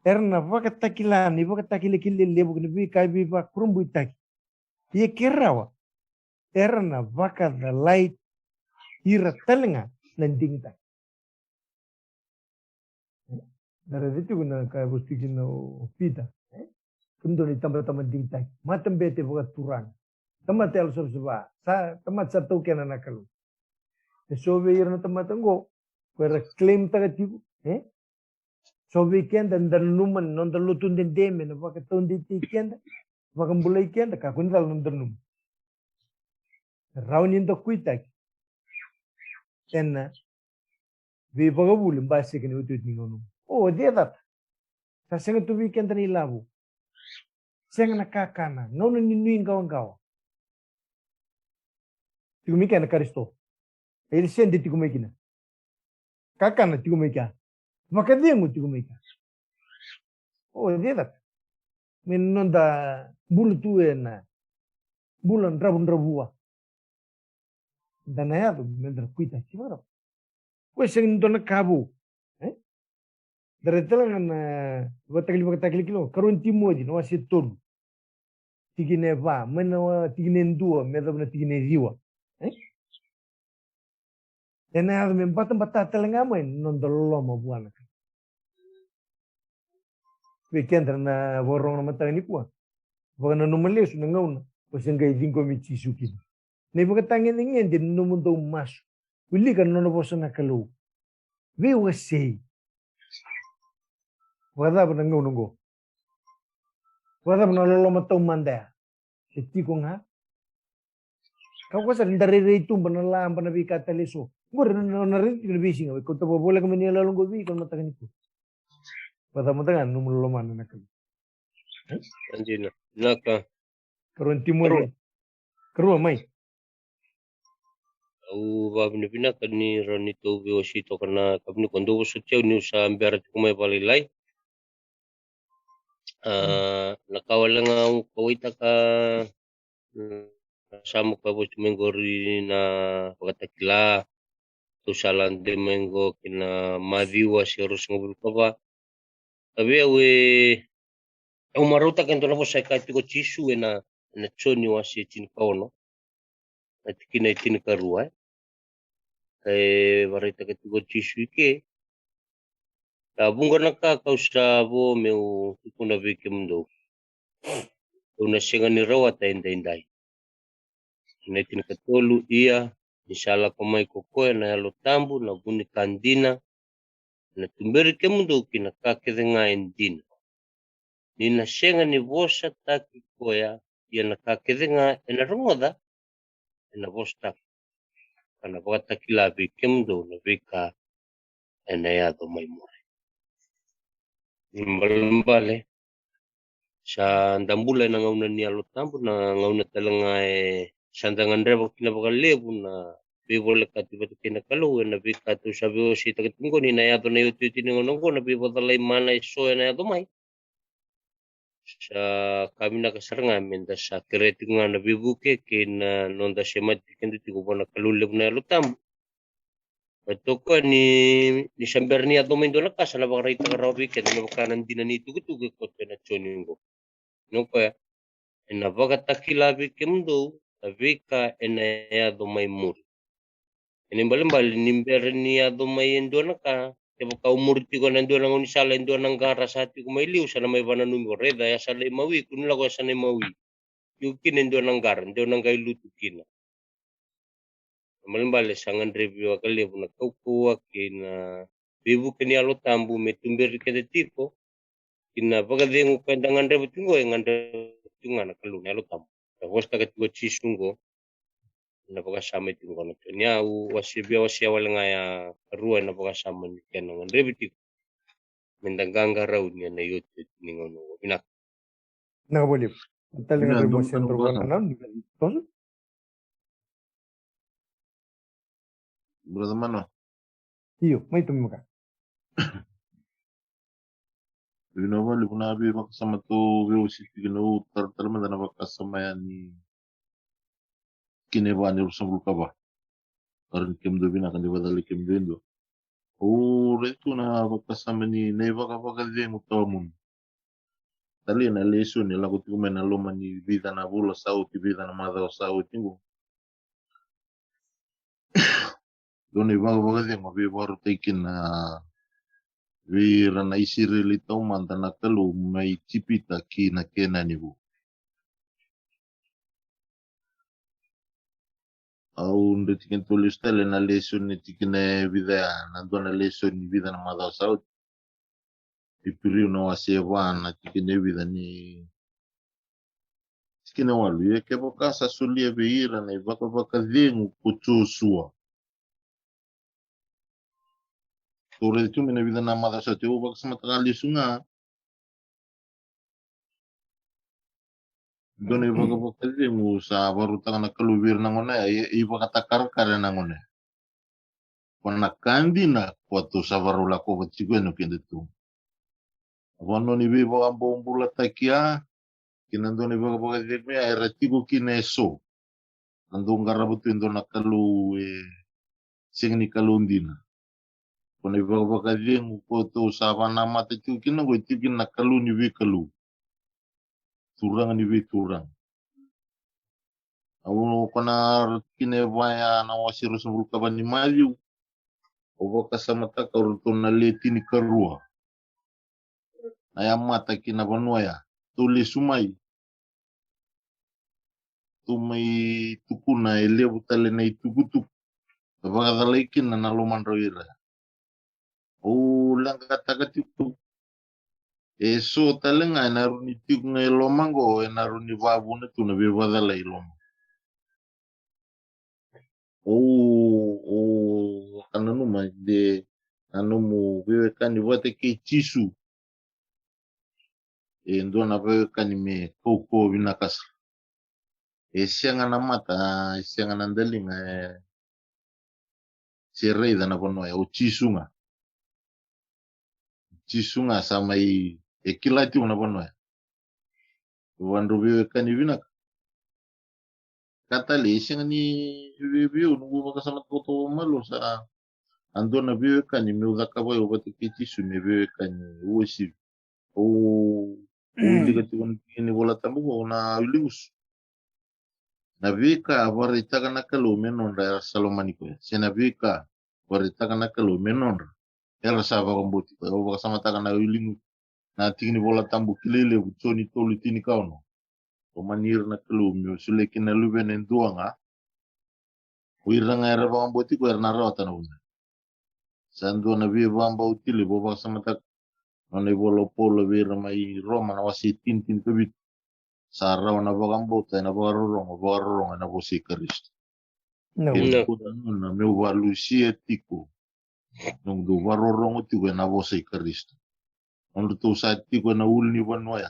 Era na vakatakila na ivakatakilakila lelevu kei na veika e veivakurabuitaki. Ia ke rawa, era na vakacalai ira tale ga na digitaki. Da raica tiko na ka e vosa tiko kina o Pita. Kemudou na itabataba digitaki, matabete vakaturaga, tamata yalosavasava, sa tamata sa taukena na Kalou. E so vei ira na tamata oqo ko era claim taka tiko, e? So vei keda da nanuma na noda lotu dede me na vakataudeitaki keda, vakabulai keda, kakua ni cala na noda nanuma. Rawa ni da kuitaki ena veivakavuvuli basika ni otioti ni gauna. O, o cei e cata? Sa sega tu vei keda na ilavo. Sega na kakana, gauna ni nuiqawaqawa. Tiko mai kea na Karisito. Ele sede tiko mai kina. Kakana tiko mai kea. Vakacegu tiko mai kea. O cei cata? Me noda bula tu ena bula dravudravua. Da na yaco me da na kuitaki, se vakarau. Ko e sega ni dua na ka vou. E? Da raica tale ga na Vakatakila, Vakatakila, karua ni Timoci na wase tolu. tikina e va, mai na tikina e dua me yacova na tikina e ciwa. E? Ena yaco me batabata tale ga mai na noda loloma vua na Kalou. Vei keda na vakarorogo na mataka nikua, vakananuma lesu na gauna o se qai ciqomi Jisu kina. Na ivakatagedegede ni nomudou masu. Wilika na nona vosa na Kalou. Veiwasei. Vakacava na gauna oqo? Vakacava na loloma taumada ya? Se tiko ga? Ka koya sara ni da rairai tuba na laba na veika tale eso. Oqori na, na, na rairai tiko na veisiga. Kau tava voleka mai ni yaloyalo oqo vei iko na mataka nikua. Vakacava mada ga na nomu loloma na Kalou. Dina. Vinaka. Karua ni Timoci. Karua mai. Au vakavinavinaka ni rawa ni tou veiwasei toka na kavinikua. Dou vosoti au niu sa bera tiko mai vakalailai. A, na ka wale ga au kauwaitaka, mm, na Same ka vosa mai qori na Vakatakila, tou sa lade mai qo ki na Maciu wase ruasagavulu ka va. Ka vei au e, au marautaka e dua na vosa e kaya tiko o Jisu ena, ena Joni wase tinikaono, na tikina e tinikarua, e. E vakaraitaka tiko o Jisu i ke: Sa vuqa na ka kau sa vo meu tukuna vei kemudou, kau na sega ni rawata edaidai. Na tinikatolu: Ia, ni sa lako mai ko koya na Yalo Tabu, na vu ni ka dina, ena tuberi kemudou ki na ka kece ga e dina. Ni na sega ni vosataki koya, ia na ka kece ga ena rogoca, ena vosataka, ka na vakatakila vei kemudou na veika ena yaco mai muri. Ni balebale, sa da bula ena gauna ni Yalo Tabu, na gauna tale ga e sa da gadreva kina vakalevu na veivolekati vata kei na Kalou, ena veika tou sa veiwaseitaka tiko qo ni na yaco na iotioti ni gauna oqo, na veivakacalai mana eso ena yaco mai. Sa ka vinaka sara ga me da sa kerea tiko ga na veivuke kei na noda semati keda tiko vua na Kalou levu na Yalo Tabu. Ka toka ni, ni sa bera ni yaco mai dua na ka, sa na vakaraitaka rawa vei keda me vaka na dina ni tukutuku e koto ena Joni oqo. Ni o koya ena vakatakila vei kemudou na veika ena yaco mai muri. Ena ibalebale ni bera ni yaco mai e dua na ka, kevaka o muri tiko ena dua na gaunisala, e dua na qara sa tiko mai liu, sa na mai vakananumi iko, raica, ya sa lai mawi, kua ni lako, ya sa na imawi. Tiko kina e dua na qara, dua na qai lutu kina. Ibalebale sa gadrevi vakalevu na kaukauwa kei na veivuke ni Yalo Tabu me tuberi keda tiko ki na vakacegu ka eda gadreva tiko qo, e gadreva tiko ga na Kalou na Yalo Tabu. Na vosataka tiko o Jisu qo ena vakasama e tiko qo na Joni. Au wasea, via wasea wale ga ya karua ena vakasama ni kena gadrevi tiko me da qaqarauni ena iotioti ni gauna oqo. Vinaka. Vinaka vakalevu. Tale ga vei Mose Drogona na nau ni toso. Brother Mano. Io, mai tu maka. Vinaka vakalevu na veivakasama tou veiwasei tiko kina, au taratara mada na vakasama yani kina e va ni ruasagavulu ka va. Kara ni kemudou vinaka ni vakacalai kemudou e dua. Au raica tu na vakasama ni na ivakavakacegu tawamudu. Tale na lesoni e lako tiko mai na loma ni vica na vula sa oti, vica na macawa sa oti qo. Dua na ivakavakacegu a veivakarautaki kina vei ira na Isireli taumada na Kalou mai Ijipita ki na Kenani vou. Au dau tiki ni tou lesu tale na lesoni tikina e vica ya, na dua na lesoni vica na macawa sa oti. Iperiu na wase e va na tikina e vica ni tikina e walu. Ia kevaka sa solia vei ira na ivakavakacegu ko Josua. Tou raica tu mai na vica na macawa sa oti, au vakasamataka lesu ga. Dua na ivakavakacegu sa vakarautaka na Kalou vei ira na gone ya, e, e ivakatakarakara na gone ya. Ko na ka dina ko tou sa vakarau lakova tiko yani o keda tu. A vanua ni veivakabobulataki ya, kei na dua na ivakavakacegu ya era tiko kina eso. Na dau qarava tu e dua na kalou e sega ni Kalou dina. Ko na ivakavakacegu ko tou sa vakanamata tiko kina qo e tiko kina na Kalou ni veikalou, Turaga ni veituraga, Au ko na tikina e va ya na wase ruasagavulu ka va ni Maciu. Au vakasamataka o ratou na le tinikarua. Na yamata ki na vanua ya. Tou lesu mai. Tou mai tukuna e levu tale na itukutuku. E vakacalai kina na lomadrau ira. Au leqataka tiko. E so tale ga ena rawa ni tiko ga e loma qo, ena rawa ni vavuna tu na veivakacalai e loma. Au, au vakananuma de na nomu veiwekani vata kei Jisu. E dua na veiwekani me kaukauwa vinaka sara. E sega na mata, e sega na daliga, e se raica na vanua ya, o Jisu ga. Jisu ga sa mai, e kila tiko na vanua ya. Vadrau veiwekani vinaka. Ka tale, e sega ni veiveio, noqu vakasamataka toka malua sa a dua na veiwekani meu cakava au vata kei Jisu me veiwekani uasivi. Au, au wilika tiko na tikina ni Vola Tabu, au na wilika usu. Na veika a vakaraitaka na Kalou me nodra era sa lomani koya. Se na veika a vakaraitaka na Kalou me nodra era sa vakabauti koya. Au vakasamataka na wilika na tikina ni Vola Tabu kilai levu, Joni tolu tinikaono. Lomani ira na Kalou, me solia kina na luvena e dua ga. O ira ga era vakabauti koya era na rawata na vuna. Sa dua na veivakabauti levu, au vakasamataka nona ivola o Paula vei ira mai Roma na wase tini, tinikavitu. Sa rawa na vakabauta ena vakarorogo, vakarorogo ena vosa i Karisito. Na E vuna. Tukuna nona meu vakalusia tiko. Noqu dau vakarorogo tiko ena vosa i Karisito. Nodratou sa tiko ena ulunivanua ya.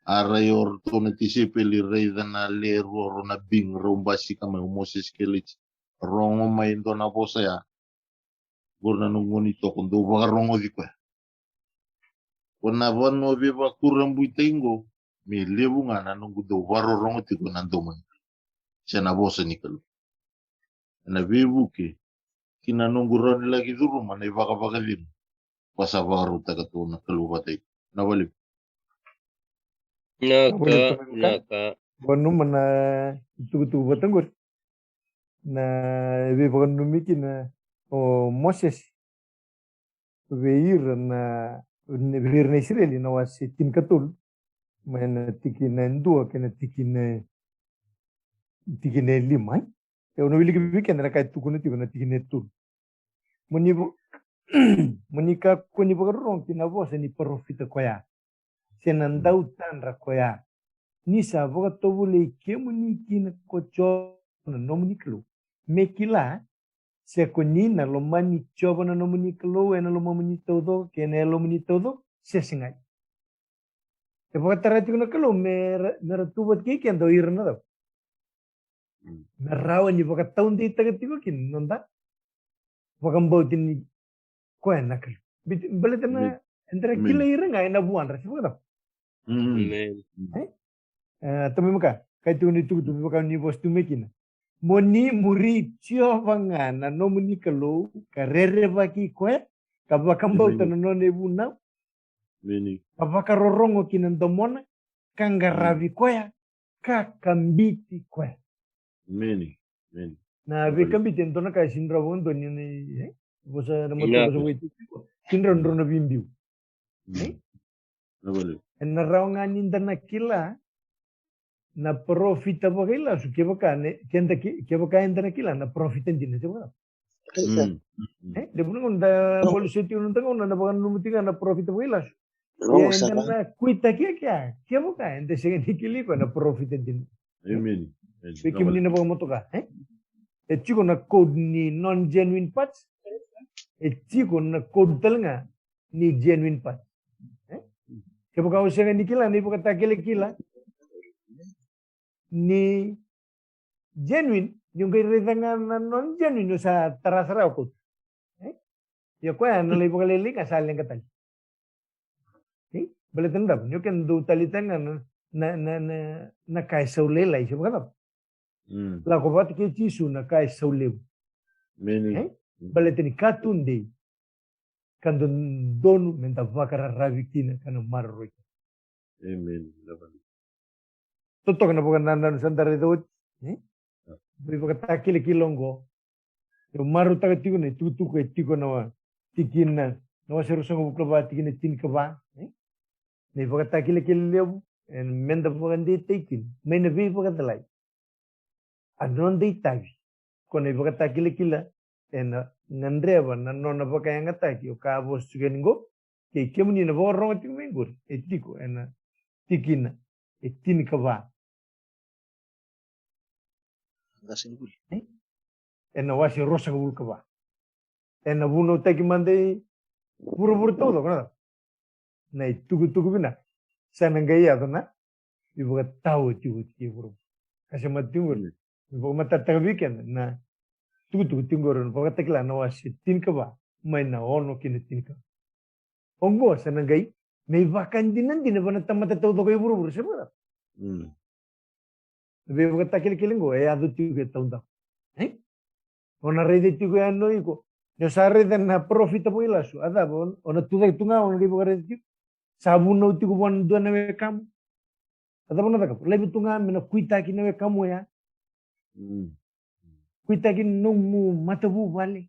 A rai o ratou na tisaipeli, raica na le rua, rua na bing rau basika mai, o Mosese kei Ilaija. Rogo mai e dua na vosa ya. Qori na noqu gone toko, dou vakarogoci koya. Ko na vanua veivakurabuitaki qo, me levu ga na noqu dau vakarorogo tiko ena domo ni Kalou. Se na vosa ni Kalou. Ena veivuke ki na noqu rawa ni laki curuma na ivakavakacegu. Ko sa vakarautaka tu na Kalou vata iko. Na valevu. Naka, naka. Vanuma na itukutuku vata qori. Na veivakanumi kina o Mosese vei ira na, vei ira na Isireli na wase tinikatolu. Mai na tikina e dua kei na tikina, tikina e lima, e? Au na wiliki vei keda na ka e tukuna tiko na tikina e tolu. Mo ni vo-, mo ni kakua ni vakarorogo ki na vosa ni parofita koya, se na dautadra koya. Ni sa vakatovolei kemuni kina ko Jiova na nomuni Kalou. Me kila, se ko ni na lomani Jiova na nomuni Kalou ena lomamuni taucoko kei na yalomuni taucoko, se segai. E vakatara tiko na Kalou me ra-, me ra tu vata kei keda o ira na cau. Mm. Me rawa ni vakataudeitaka tiko kina na noda vakabauti ni koya na Kalou. Biti-, baleta na, amen, eda ra, amen, kilai ira ga ena vuadra, se vakacava? Mm. Amen. E? E, tamai maka, kai tiko ni tukutuku vaka ni vosa tu mai kina. Mo ni muri Jiova ga na nomuni Kalou, ka rerevaki koya, ka vakabauta, amen, na nona ivunau, amen, ka vakarorogo ki na domona, ka qaravi, mm, koya, ka kabiti koya. Amen. Amen. Na veikabiti e dua na ka e sega ni rawa vakadua ni, e? Vosa na, ina, matua vosa vakaiti. Sega ni rawa ni drau na veibiu. Mm. E? Na vale. Ena rawa ga ni da na kila na parofita vakailasu, kevaka ne, keda ki-, kevaka eda na kila na parofita dina, se vaka. Mm. E, de vuna gauna da bolu seti, na gauna da vakananuma tiko ga na parofita vakailasu. Ia eda na kuitaki kea, kevaka eda sega ni kila o koya na parofita dina. Amen. Amen. Vei kemuni na vakamotoka, e? E tiko na code ni non-genuine parts. E tiko na code tale ga ni genuine parts. E? Kevaka o sega ni kila na ivakatakilakila ni genuine, ni o qai raica ga na non-genuine, o sa tara sara o koya. E? Ia koya na lai vakalailai ga sa leqa tale. E? Baleta na cava? Ni o keda dau taleitaka ga na, na, na, na, na ka e sau lailai, se vakacava? Mm. Lako vata kei Jisu na ka e sau levu. Amen. E? Mm. Baleta ni ka tudei ka dodonu me da vakararavi kina ka na maroroi kina. Amen. totoka na vakanananu sa da raica oti. E? Veivakatakilakila oqo. Au marautaka tiko na itukutuku e tiko na wa, tikina, na wase ruasagavulu ka va, tikina tinikava. E? Na ivakatakilakila levu, e, meda vakadeitaki kina mai na veivakacalai. A noda itavi, ko na ivakatakilakila, ena gadreva na nona vakayagataki, o ka a vosa tiko yani qo, kei kemuni na vakarorogo tiko mai qori, e tiko ena tikina e tinikava. Qase ni vuli. E? Ena wase ruasagavulu ka va. Ena vunautaki mada i vuravura taucoko, na, na itukutuku vinaka. Sa na qai yaco na ivakataotioti kei vuravura. Ka se mata tiko qori. Mm. Ivakamatataka vei keda na itukutuku tiko qori, na Vakatakila na wase tinikava, mai na ono ki na tinikava. Oqo sa na qai me ivakadinadina vua na tamata taucoko i vuravura, se vaka. Mm. Na veivakatakilakila qo e yaco tiko e taudaku. E? O na raica tiko yani o iko. Ni o sa raica na parofita vakailasu, a cava, o na tucake tu ga, o na qai vakaraica tiko. Sa vunau tiko vua na dua na wekamu. A cava na cakava? Laiva tu ga me na kuitaki na wekamu oya. Mm. Kuitaki na nomu matavuvale.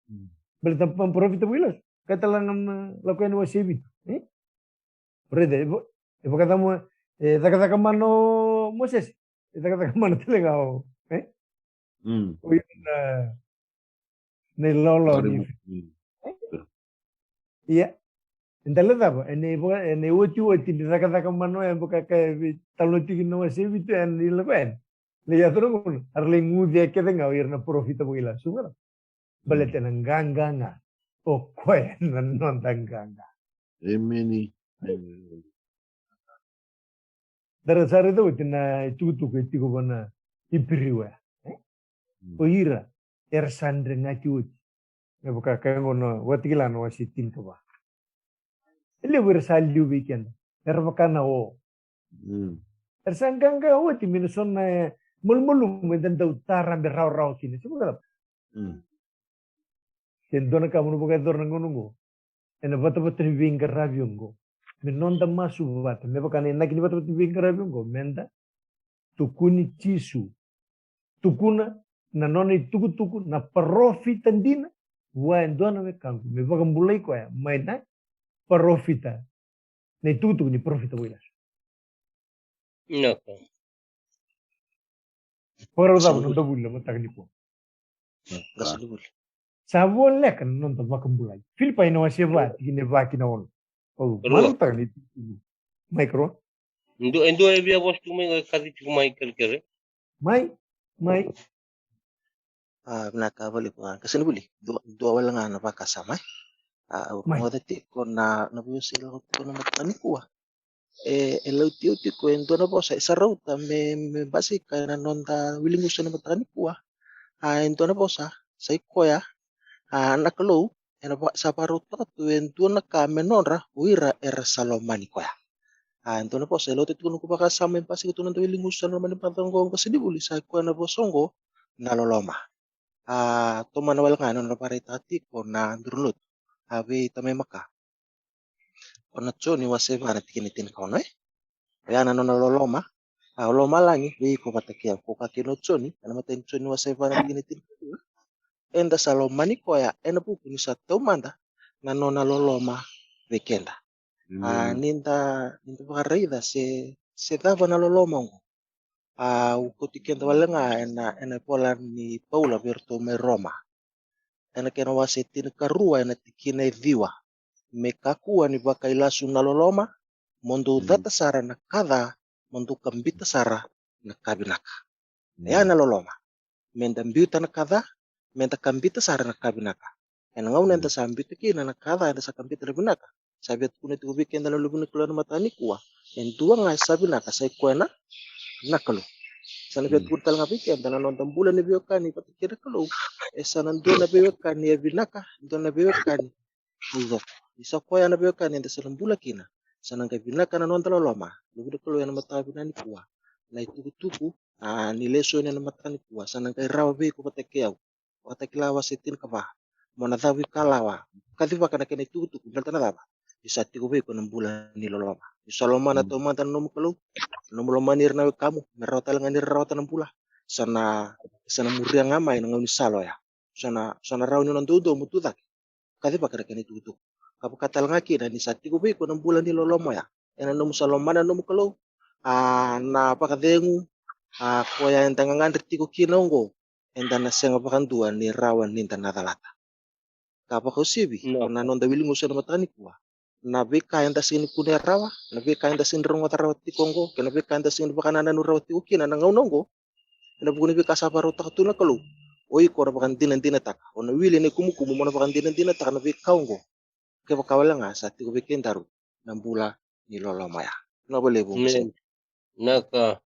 Mm. Baleta na parofita vakailasu. Ka tale ga na Lako Yani wase vitu. E? Raica, e va-, e vakacama, e cakacaka mana o Mosese. E cakacaka mana tale ga o, e? Mm. O ira na, na ilawalawa ni, mm, ia. E dau lai cava, ena iva-, ena iotioti ni cakacaka mana oya, e vaka ka e veitalanoataki na wase vitu, ena Lako Yani. Lai yaco na gauna, era lai guce kece ga o ira na parofita vakailasu. Baleta na qaqa ga, o koya na noda qaqa. Emeni. Da ra sa raica oti na itukutuku e tiko vua na Iperiu ya. E? Mm. O ira era sa dregati oti. Me vaka ka qo na Vakatakila na wase tinikava. E levu era sa liu vei keda. Era vaka na o. Mm. Era sa qaqa oti mai na so na, e, malumalumu eda dau tarabe rawarawa kina. Se vaka. Mm. Ke dua na ka mo na vakayacora na gauna oqo, ena vatavata ni veiqaravi oqo, me noda masu vata, me vaka na inaki ni vatavata ni veiqaravi oqo, meda tukuni Jisu. Tukuna na nona itukutuku na parofita dina vua e dua na wekaqu, me vakabulai koya mai na parofita, na itukutuku ni parofita vakailasu. Naka. Vakarau cava na noda vuli na mataka nikua? Qase ni vuli. Sa voleka na noda vakabulai. Filipai na wase va, tikina e va ki na ono. Au marautaka na itukutuku. Mai, karua. Dua, e dua e via vosa tiko mai, e kaci tiko mai kerekere. Mai, mai. A, vinaka vakalevu, a, qase ni vuli. Dua, dua wale ga na vakasama, e. A, au rogoca tiko na, na veiwasei lako tiko na mataka nikua. E, e lauti au tiko e dua na vosa e sa rauta me, me basika ena noda wiligusu ena mataka nikua. A, e dua na vosa, sa i koya, a, na Kalou, ena va-, sa vakarautaka tu e dua na ka me nodra o ira era sa lomani koya. A, e dua na vosa e lauta tiko noqu vakasama e basika tu ena noda wiligusu ena loma ni mataka oqo, qase ni vuli, sa i koya na vosa oqo, na loloma. A, tomana wale ga na nona vakaraitaka tiko na duru lotu, a, vei Tamai Maka. O na Joni wase va na tikina e tinikaono, e? Oya na nona loloma, a, o lomalagi vei iko vata kei au. Ko ka kina o Joni, ena imatai ni Joni wase va na tikina e tinikaono. Eda sa lomani koya ena vuku ni sa taumada na nona loloma vei keda. A, ni da, ni da vakaraica se, se cava na loloma oqo. A, au kauti keda wale ga ena, ena ivola ni Paula vei iratou mai Roma. Ena kena wase tinikarua ena tikina e ciwa. Me kakua ni vakailasu na loloma, mo dou cata sara na ka ca, mo dou kabita sara na ka vinaka. Oya na loloma. Meda biuta na ka ca, meda kabita sara na ka vinaka. Ena gauna eda sa biuta kina na ka ca, eda sa kabita na vinaka, sa via tukuna tiko vei keda na Luve ni Kalou ena mataka nikua, e dua ga e sa vinaka, sa i koya na, na Kalou. Sa na via tukuna tale ga vei keda na noda bula ni veiwekani vata kei na Kalou, e sa na dua na veiwekani e vinaka, dua na veiwekani taucoko. Ni sa koya na veiwekani eda sa na bula kina, sa na qai vinaka na noda loloma. Luve ni Kalou, ena mataka vinaka nikua, na itukutuku, a, ni lesoni ena mataka nikua, sa na qai rawa vei iko vata kei au. Vakatakila wase tinikava. Mo na cavuikalawa, kacivaka na kena itukutuku, baleta na cava? ni sa tiko vei iko na bula ni loloma. Ni sa lomana taumada na nomu Kalou, na nomu lomani ira na wekamu, me rawa tale ga ni ra rawata na bula. Sa na, sa na muria ga mai na gaunisala oya. Sa na, sa na rawa ni na doudou mo tu cake. Kacivaka na kena itukutuku. Ka vaka tale ga kina ni sa tiko vei iko na bula ni loloma oya. Ena nomu sa lomana na nomu Kalou. A, na vakacegu, a, koya eda gagadre tiko kina oqo, eda na sega vakadua ni rawa ni da na calata. Ka vakauasivi, na noda wiligusu ena mataka nikua. Na veika eda sega ni kunea rawa, na veika eda sega ni rogoca rawa tiko oqo, kei na veika eda sega ni vakanananu rawa tiko kina na gauna oqo. Ena vuku ni veika sa vakarautaka tu na Kalou. O iko na vakadinadinataka. O na wili ena ikumukumu mo na vakadinadinataka na veika oqo. Kevaka wale ga sa tiko vei kedaru na bula ni loloma ya. Na valevu. Naka.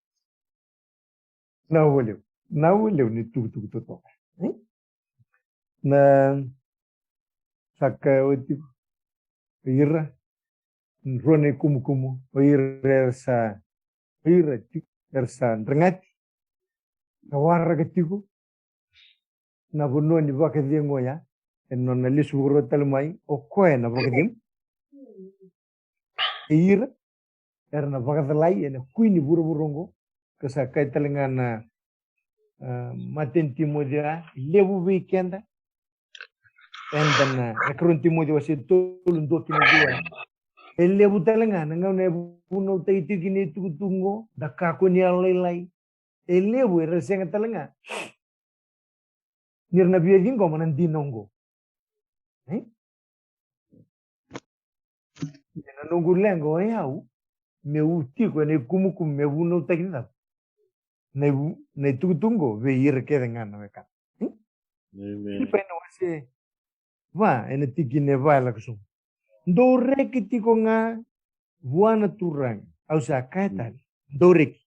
Na valevu. Na valevu ni tukutuku totoka. Na sa kaya oti o ira, rua na ikumukumu, o ira era sa, o ira tiko era sa dragati, ka waraka tiko na vanua ni vakacegu oya, ena nona lesu vakarua tale mai, o koya na vakacegu. E ira era na vakacalai ena kui ni vuravura oqo, ka sa kaya tale ga na, a, mateni Timoci, a, levu vei keda. Eda na, e karua ni Timoci wase tolu, dua ki na ciwa. E levu tale ga na gauna e vunautaki tiko kina itukutuku oqo, da kakua ni yalolailai. E levu era sega tale ga ni ra na via ciqoma na dina oqo. E? Ia na noqu leqa o yau meu tiko ena ikumukumu me vunautaki na cava? Na ivu, na itukutuku oqo vei ira kece ga na wekana. E? Filipai na wase va, ena tikina e va e lako sobu. Dou reki tiko ga vua na Turaga. Au sa kaya tale, dou reki.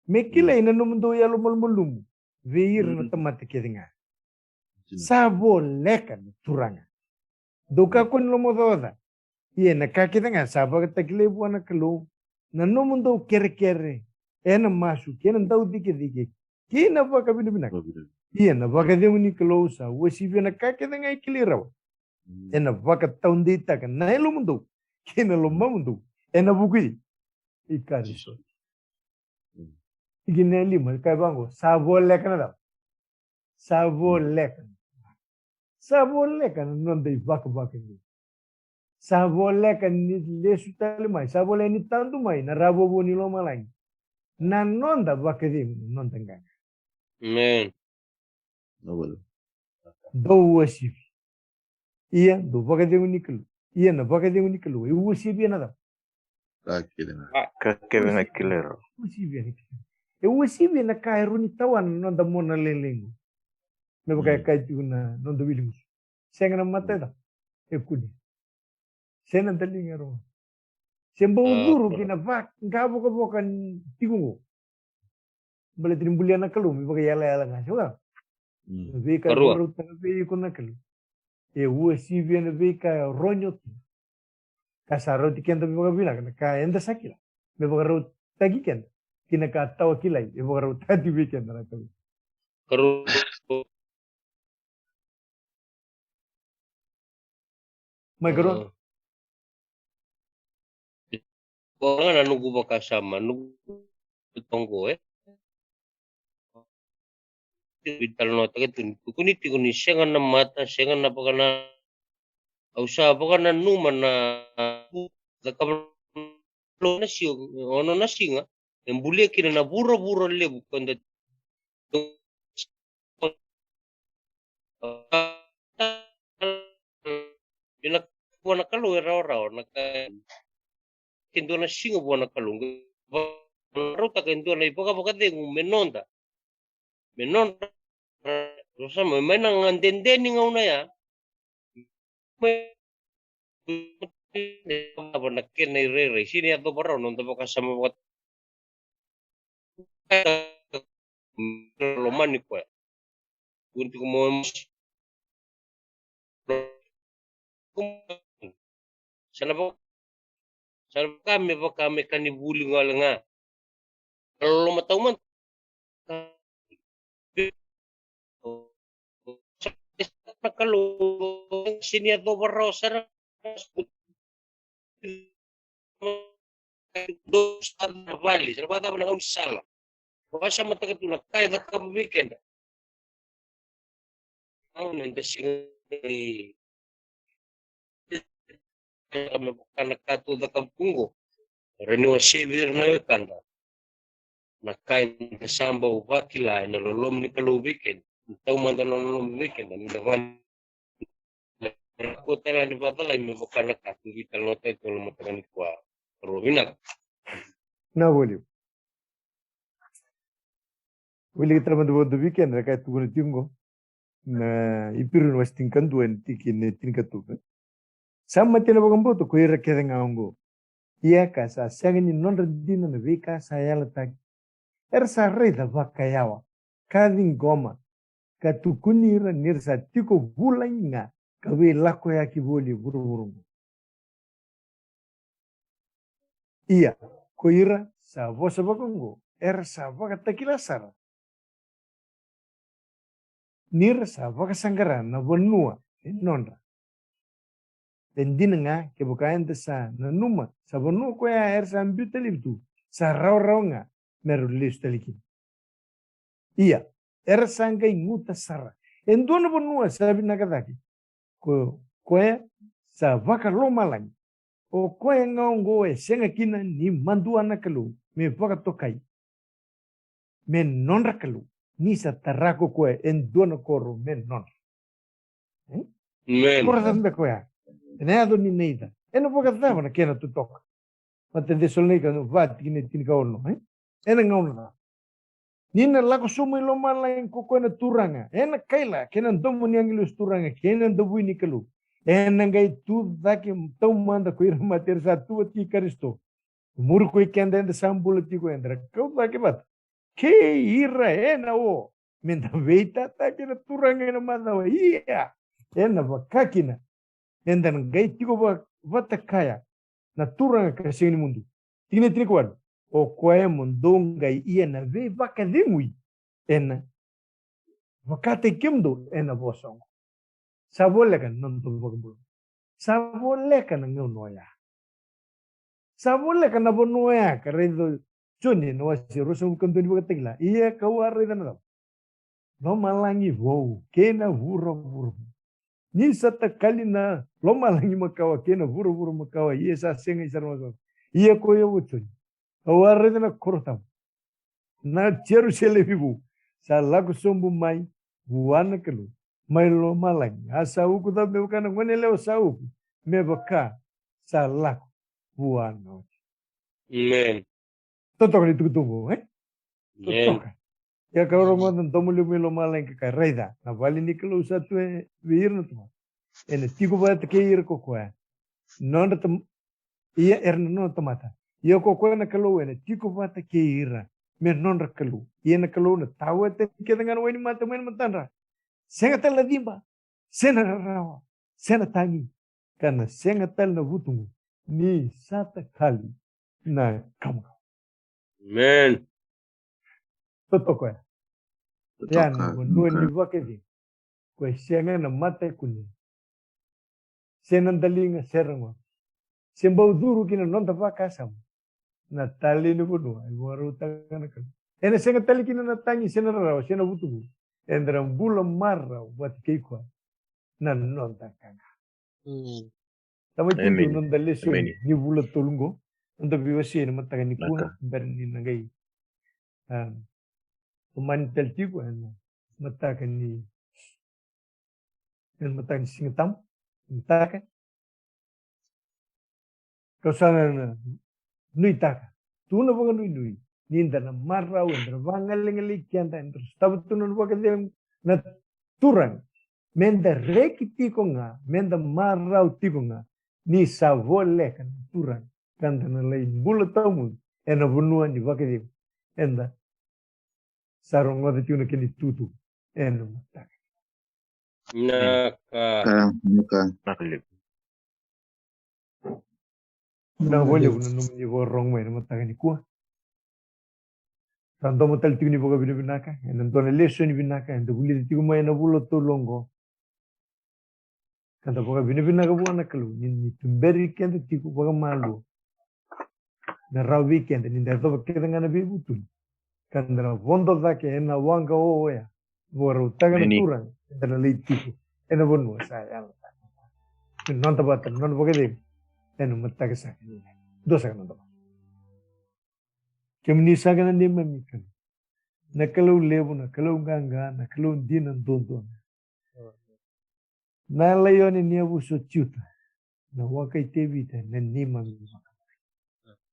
Me kilai na nomudou yalomalumalumu vei ira na tamata kece ga. Sa voleka na Turaga. Dou kakua ni lomaocaoca. Ia na ka kece ga sa vakatakilai vua na Kalou. Na nomudou kerekere, ena masu, kei na daucikecike, kei na vakavinavinaka. Ia na vakacegu ni Kalou sa uasivia na ka kece ga e kilai rawa. Ena vakataudeitaka na yalomudou kei na lomamudou ena vuku i Karisito. Tikina e lima, e kaya vaqo, sa voleka na cava? Sa voleka. Sa voleka na noda ivakavakacegu. Sa voleka ni lesu tale mai, sa voleka ni tadu mai na ravovo ni lomalagi. Na noda vakacegu, na noda qaqa. Amen. Dou uasivi. Ia, dou vakacegu ni Kalou. Ia, na vakacegu ni Kalou e uasivi ena cava? Ka kece ga kilai rawa. Uasivi ena kilai. E uasivi ena ka e rawa ni tawana na noda mona lailai qo. Me vaka e kaya tiko na noda wiligusu. Sega na mata e cava? E kune. Sega na daliga e rogo. Se bau curu ki na vaqavokavoka tiko qo. Baleta ni bulia na Kalou me vakaiyalayala ga, se vaka? Na veika e vakarautaka vei iko na Kalou e uasivi ena veika e rawa ni o tu. Ka sa rauti keda me vakavinaka na ka eda sa kila, me vakarautaki keda ki na ka tawa kilai e vakarautaki vei keda na Kalou. Mai karua. Koya ga na noqu vakasama, noqu toqo, e. Veitalanoataki tu ni tukuni tiko ni sega na mata, sega na vakana. Au sa vakananuma na cakava na siga, ono na siga e bulia kina na vuravura levu ko da Io na ka vua na Kalou e rawarawa na ka. Ke dua na siga vua na Kalou. Rautaka e dua na ivakavakacegu me noda. Me noda. Rosama mai na gadede ni gauna ya. Ava na kena irairai sini a dovara noda vakasama vaka lomani koya. Uni tiko mo emosi. Sa na vaka, sa na vaka me vaka me ka ni vuli gale ga. Loloma taumada. Na Kalou sini a dovara sara. dou sa na vale, sa na vakacava na gaunisala. Vakasamataka tu na ka e cakava vei keda. Au na da siga ni me vaka na ka tu cakava tu qo. Ra ni wasei vei ira na wekada. Na ka eda sa bau vakila ena loloma ni Kalou vei keda. Taumada na loloma vei keda ni da vale. Ko tale ni vakacalai me vaka na ka tu vei tale na wekada ena mataka nikua. Ro vinaka. Na voli. Wilika tale mada vakadua vei keda na ka e tukuna tiko qo. Na Iperiu na wase tinikadua ena tikina e tinikatolu. Sa mate na vakabauta ko ira kece ga oqo. Ia ka sa sega ni nodra dina na veika sa yalataki. Era sa raica vakayawa, ka ciqoma, ka tukuni ira ni ra sa tiko vulagi ga ka veilakoyaki voli e vuravura oqo. Ia, ko ira sa vosa vakaoqo, era sa vakatakila sara ni ra sa vakasaqara na vanua e nodra. E dina ga kevaka eda sa nanuma sa vanua koya era sa biuta laivi tu, sa rawarawa ga me ra lesu tale kina. Ia, era sa qai guta sara. E dua na vanua sa vinaka cake, ko koya sa vakalomalagi. O koya ga oqo e sega kina ni madua na Kalou me vakatokai me nodra Kalou, ni sa tara ko koya e dua na koro me nodra. E? Amen. Koro cava beka koya? Ena yaco ni naica. Ena vakacava na kena totoka? Matai Cesalonaika va tikina e tinikaono, e? Ena gauna cava? Ni na lako sobu mai lomalagi ko koya na Turaga, ena kaila kei na domo ni agilosi turaga kei na davui ni Kalou. Ena qai tu cake taumada ko ira mate era sa tu vata kei Karisito. Muri ko i keda eda sa bula tiko, eda ra kau cake vata kei ira ena o, me da veitataki na Turaga ena macawa. Ia, ena vaka kina eda na qai tiko va-, vata kaya na Turaga ka sega ni mudu. Tikina e tinikawalu. O koya mo dou qai ia na veivakacegui ena vakataki kemudou ena vosa oqo. Sa voleka na noda vakabula. Sa voleka na gauna oya. Sa voleka na vanua oya ka raica o Joni ena wase ruasagavulu ka dua ni Vakatakila. Ia kau a raica na cava? Lomalagi vou kei na vuravura vou. Ni sa takali na lomalagi makawa kei na vuravura makawa, ia sa sega i sara makawa. Ia ko i au o Joni, au a raica na koro tabu, na Jerusalemi vou, sa lako sobu mai vua na Kalou mai lomalagi. A sa uku cava? Me vaka na goneyalewa sa uku, me vaka sa lako vua na oti. Amen. Totoka ni tukutuku, e? Amen. Totoka. Ia ka rogoca na domo levu mai lomalagi ka kaya, raica, na vale ni Kalou sa tu e vei ira na tamata. Ena tiko vata kei ira ko koya. Nodra tam-, ia era na nona tamata. Ia ko koya na Kalou ena tiko vata kei ira me nodra Kalou. Ia na Kalou na tawete kece ga na wainimata mai na matadra. Sega tale na ciba, se na rarawa, se na tagi, ka na sega tale na vutugu, ni sa takali na kama. Amen. Totoka ya. Totoka, ya na vanua ni vakacegu. Ko e sega na mata e kunea, se na daliga, se rogoca, se bau curu ki na noda vakasama. Na tale ni vanua e vakarautaka na Kalou. Ena sega tale kina na tagi, se na rarawa, se na vutugu. Eda na bula marau vata kei koya na noda ka ga. Mm. Tamai Tui, noda lesoni ni vula tolu qo, noda veiwasei ena mataka nikua, bera ni na qai, um, tomani tale tiko ena mataka ni, ena mataka ni Siga Tabu, mataka. Kau sa na nuitaka tu na vakanuinui ni da na marau, eda na vagalegalei keda, eda na sotava tu na vakacegu na Turaga, me da reki tiko ga, me da marau tiko ga, ni sa voleka na Turaga, ka da na lai bula tawamudu ena vanua ni vakacegu eda sa rogoca tiko na kena itutu ena mataka. Vinaka. Vinaka, vinaka. Vinaka levu. Vinaka vakalevu na nomuni vakarorogo mai na mataka nikua. Sa domo tale tiko ni vakavinavinaka ena dua na lesoni vinaka eda vulica tiko mai ena vula tolu oqo. Ka da vakavinavinaka vua na Kalou ni, ni tuberi keda tiko vakamalua. na rawa vei keda ni da yacova kece ga na veivutuni ka da na vodo cake ena waqa oya. Vakarautaka na Turaga, eda na lai tiko ena vanua sa yalataka. Me noda vata, me noda vakacegu ena mataka saka ni dua saka noda vata. Kemuni saka na neimami Kalou, na Kalou levu, na Kalou qaqa, na Kalou dina duadua ga. Na laione ni yavusa o Juta, na waka i Tevita, na neimami vaka.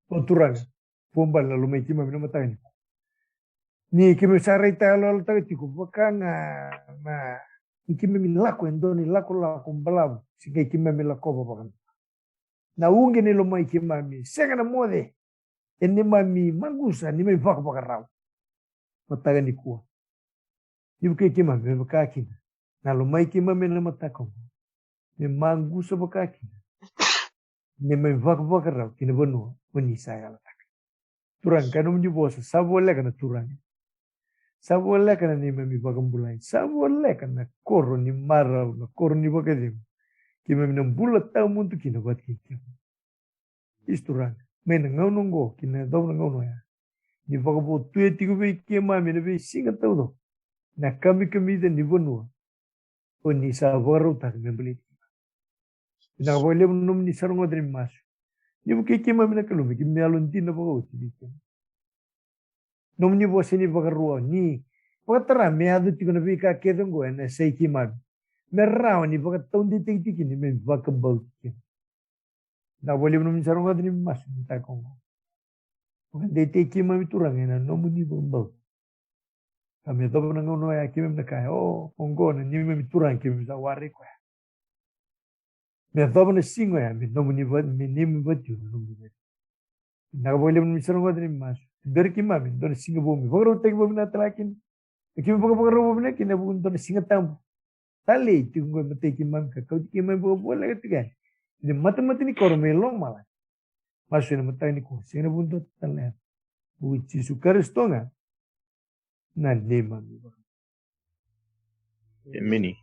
O Turaga, vua bale na lomai keimami na mataka nikua. Ni keimami sa raitayaloyalotaka tiko vaka ga na, ni keimami lako e dua na ilakolako balavu, se qai keimami lakova vaka na uqeti ni lomai keimami, sega na moce e neimami maqusa, neimami vakavakarau. Mataka nikua, ni vukei keimami me vaka kina na lomai keimami ena mataka oqo, me maqusa vaka kina neimami vakavakarau ki na vanua o ni sa yalataka. Turaga, ka nomuni vosa sa voleka na Turaga, sa voleka na neimami vakabulai, sa voleka na koro ni marau, na koro ni vakacegu. Keimami na bula tawamudu kina vata kei kemuni. Isa Turaga, mai na gauna oqo ki na yacova na gauna oya, ni vakavotuya tiko vei keimami ena veisiga taucoko na kamikamica ni vanua o ni sa vakarautaka me baleti keimami. Vinaka vakalevu na nomuni sa rogoca na neimami masu. Ni vukei keimami na Kalou me keimami yalodina vakaoti vei kemuni. Nomuni vosa ni vakarua, ni vakatara me yaco tiko na veika kece oqo ena yasai keimami, me rawa ni vakataudeitaki tiko ni me vakabauti kina. Vinaka vakalevu nomuni sa rogoca na neimami masu ena mataka oqo. Vakadeitaki keimami Turaga ena nomuni vakabauta. Ka me yacova na gauna oya keimami na kaya, o, oqo na neimami Turaga, keimami sa waraki koya. Me yacova na siga oya me nomuni va-, me neimami vatu na nomuni vatu. Vinaka vakalevu nomuni sa rogoca na neimami masu. Tuberi keimami ena dua na siga vou me vakarautaki vakavinaka tale ga kina. Me keimami vakavakarau vakavinaka kina ena vuku ni dua na Siga Tabu. Talei tiko oqo e matai keimami ka kauti keimami vakavoleka tiko yani ki na matamata ni koro mai lomalagi. Masu ena mataka nikua, sega ena vuku ni dua tale na yaca, vuku i Jisu Karisito ga na neimami Vakabula. Emeni.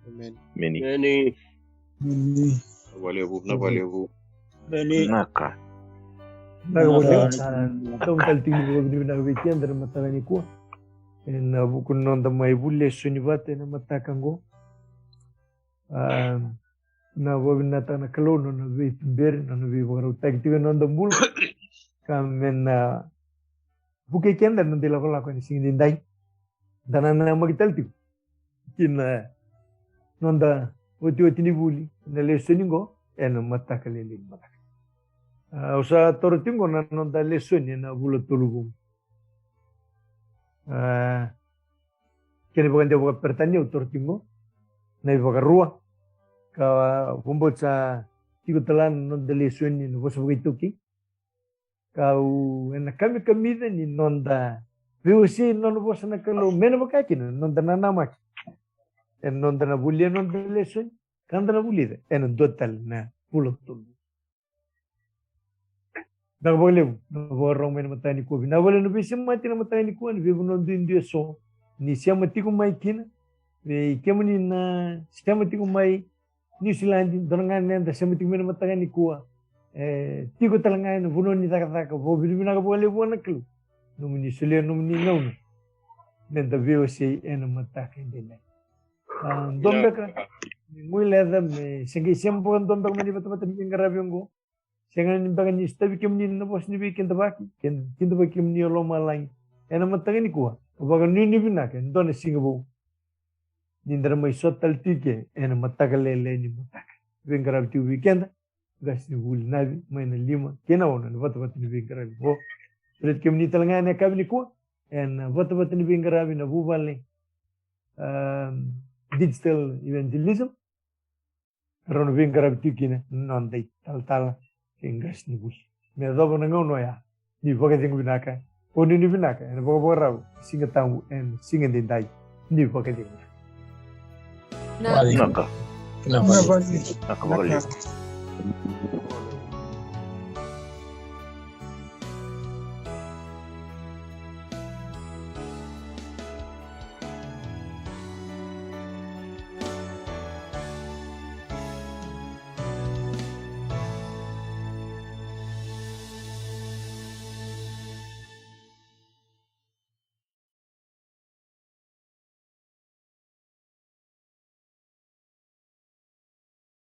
Emeni. Emeni. Emeni. Vinaka vakalevu, vinaka vakalevu. Emeni. Vinaka. Vinaka vakalevu. Vinaka. Sa dau tale tiko ni vakavinavinaka vei keda ena mataka nikua ena vuku ni noda mai vuli lesoni vata ena mataka oqo. A, na vakavinavinakataka na Kalou na nona veituberi, na nona veivakarautaki tiko ena noda bula. Ka me na vukei keda ena noda ilakolako ena siga edaidai. Da na namaki tale tiko ki na noda otioti ni vuli ena lesoni oqo ena mataka lailai ni mataka. A, au sa taura tiko oqo na noda lesoni ena vula tolu vou. A, kena ivakadewa vakaperitania au taura tiko oqo na iVakarua. Ka vakabauta sa tiko tale ga na noda lesoni ena vosa vakaitaukei. Ka au, ena kamikamica ni noda veiwasei na nona vosa na Kalou me na vaka kina na noda nanamaki ena noda na volia na noda lesoni, ka da na vulica ena dua tale na vula tolu. Vinaka vakalevu na vakarorogo mai ena mataka nikua. Vinaka vakalevu na veisemati ena mataka nikua ena veivanua duidui eso ni sema tiko mai kina. Vei kemuni na sema tiko mai Niusiladi, dua na ganeda sema tiko mai ena mataka nikua, e tiko tale ga ena vanua ni cakacaka, vakavinavinaka vakalevu vua na Kalou nomuni solia nomuni gauna me da veiwasei ena mataka edaidai. A, dua beka ni guileca me se qai sema vakadua beka mai na ivatavata ni veiqaravi oqo. Sega ni beka ni sotavi kemuni na vosa ni veikidavaki, kidavaki kemuni o lomalagi ena mataka nikua. Vakanuinui vinaka e dua na siga vou ni da na mai sota tale tiko ena mataka lailai ni mataka. Veiqaravi tiko vei keda qasenivuli Navi mai na lima kei na ono ena vatavata ni veiqaravi oqo. Sureti kemuni tale ga ena yakavi nikua ena vatavata ni veiqaravi na vuvale, a, digital evangelism. Rau na veiqaravi tiko kina na noda italatala kei qasenivuli. Me yacova na gauna oya, ni vakacegu vinaka. Vakanuinui vinaka ena vakavakarau, Siga Tabu ena siga edaidai. Ni vakacegu vinaka. Vinaka. Vinaka. Vinaka vakalevu.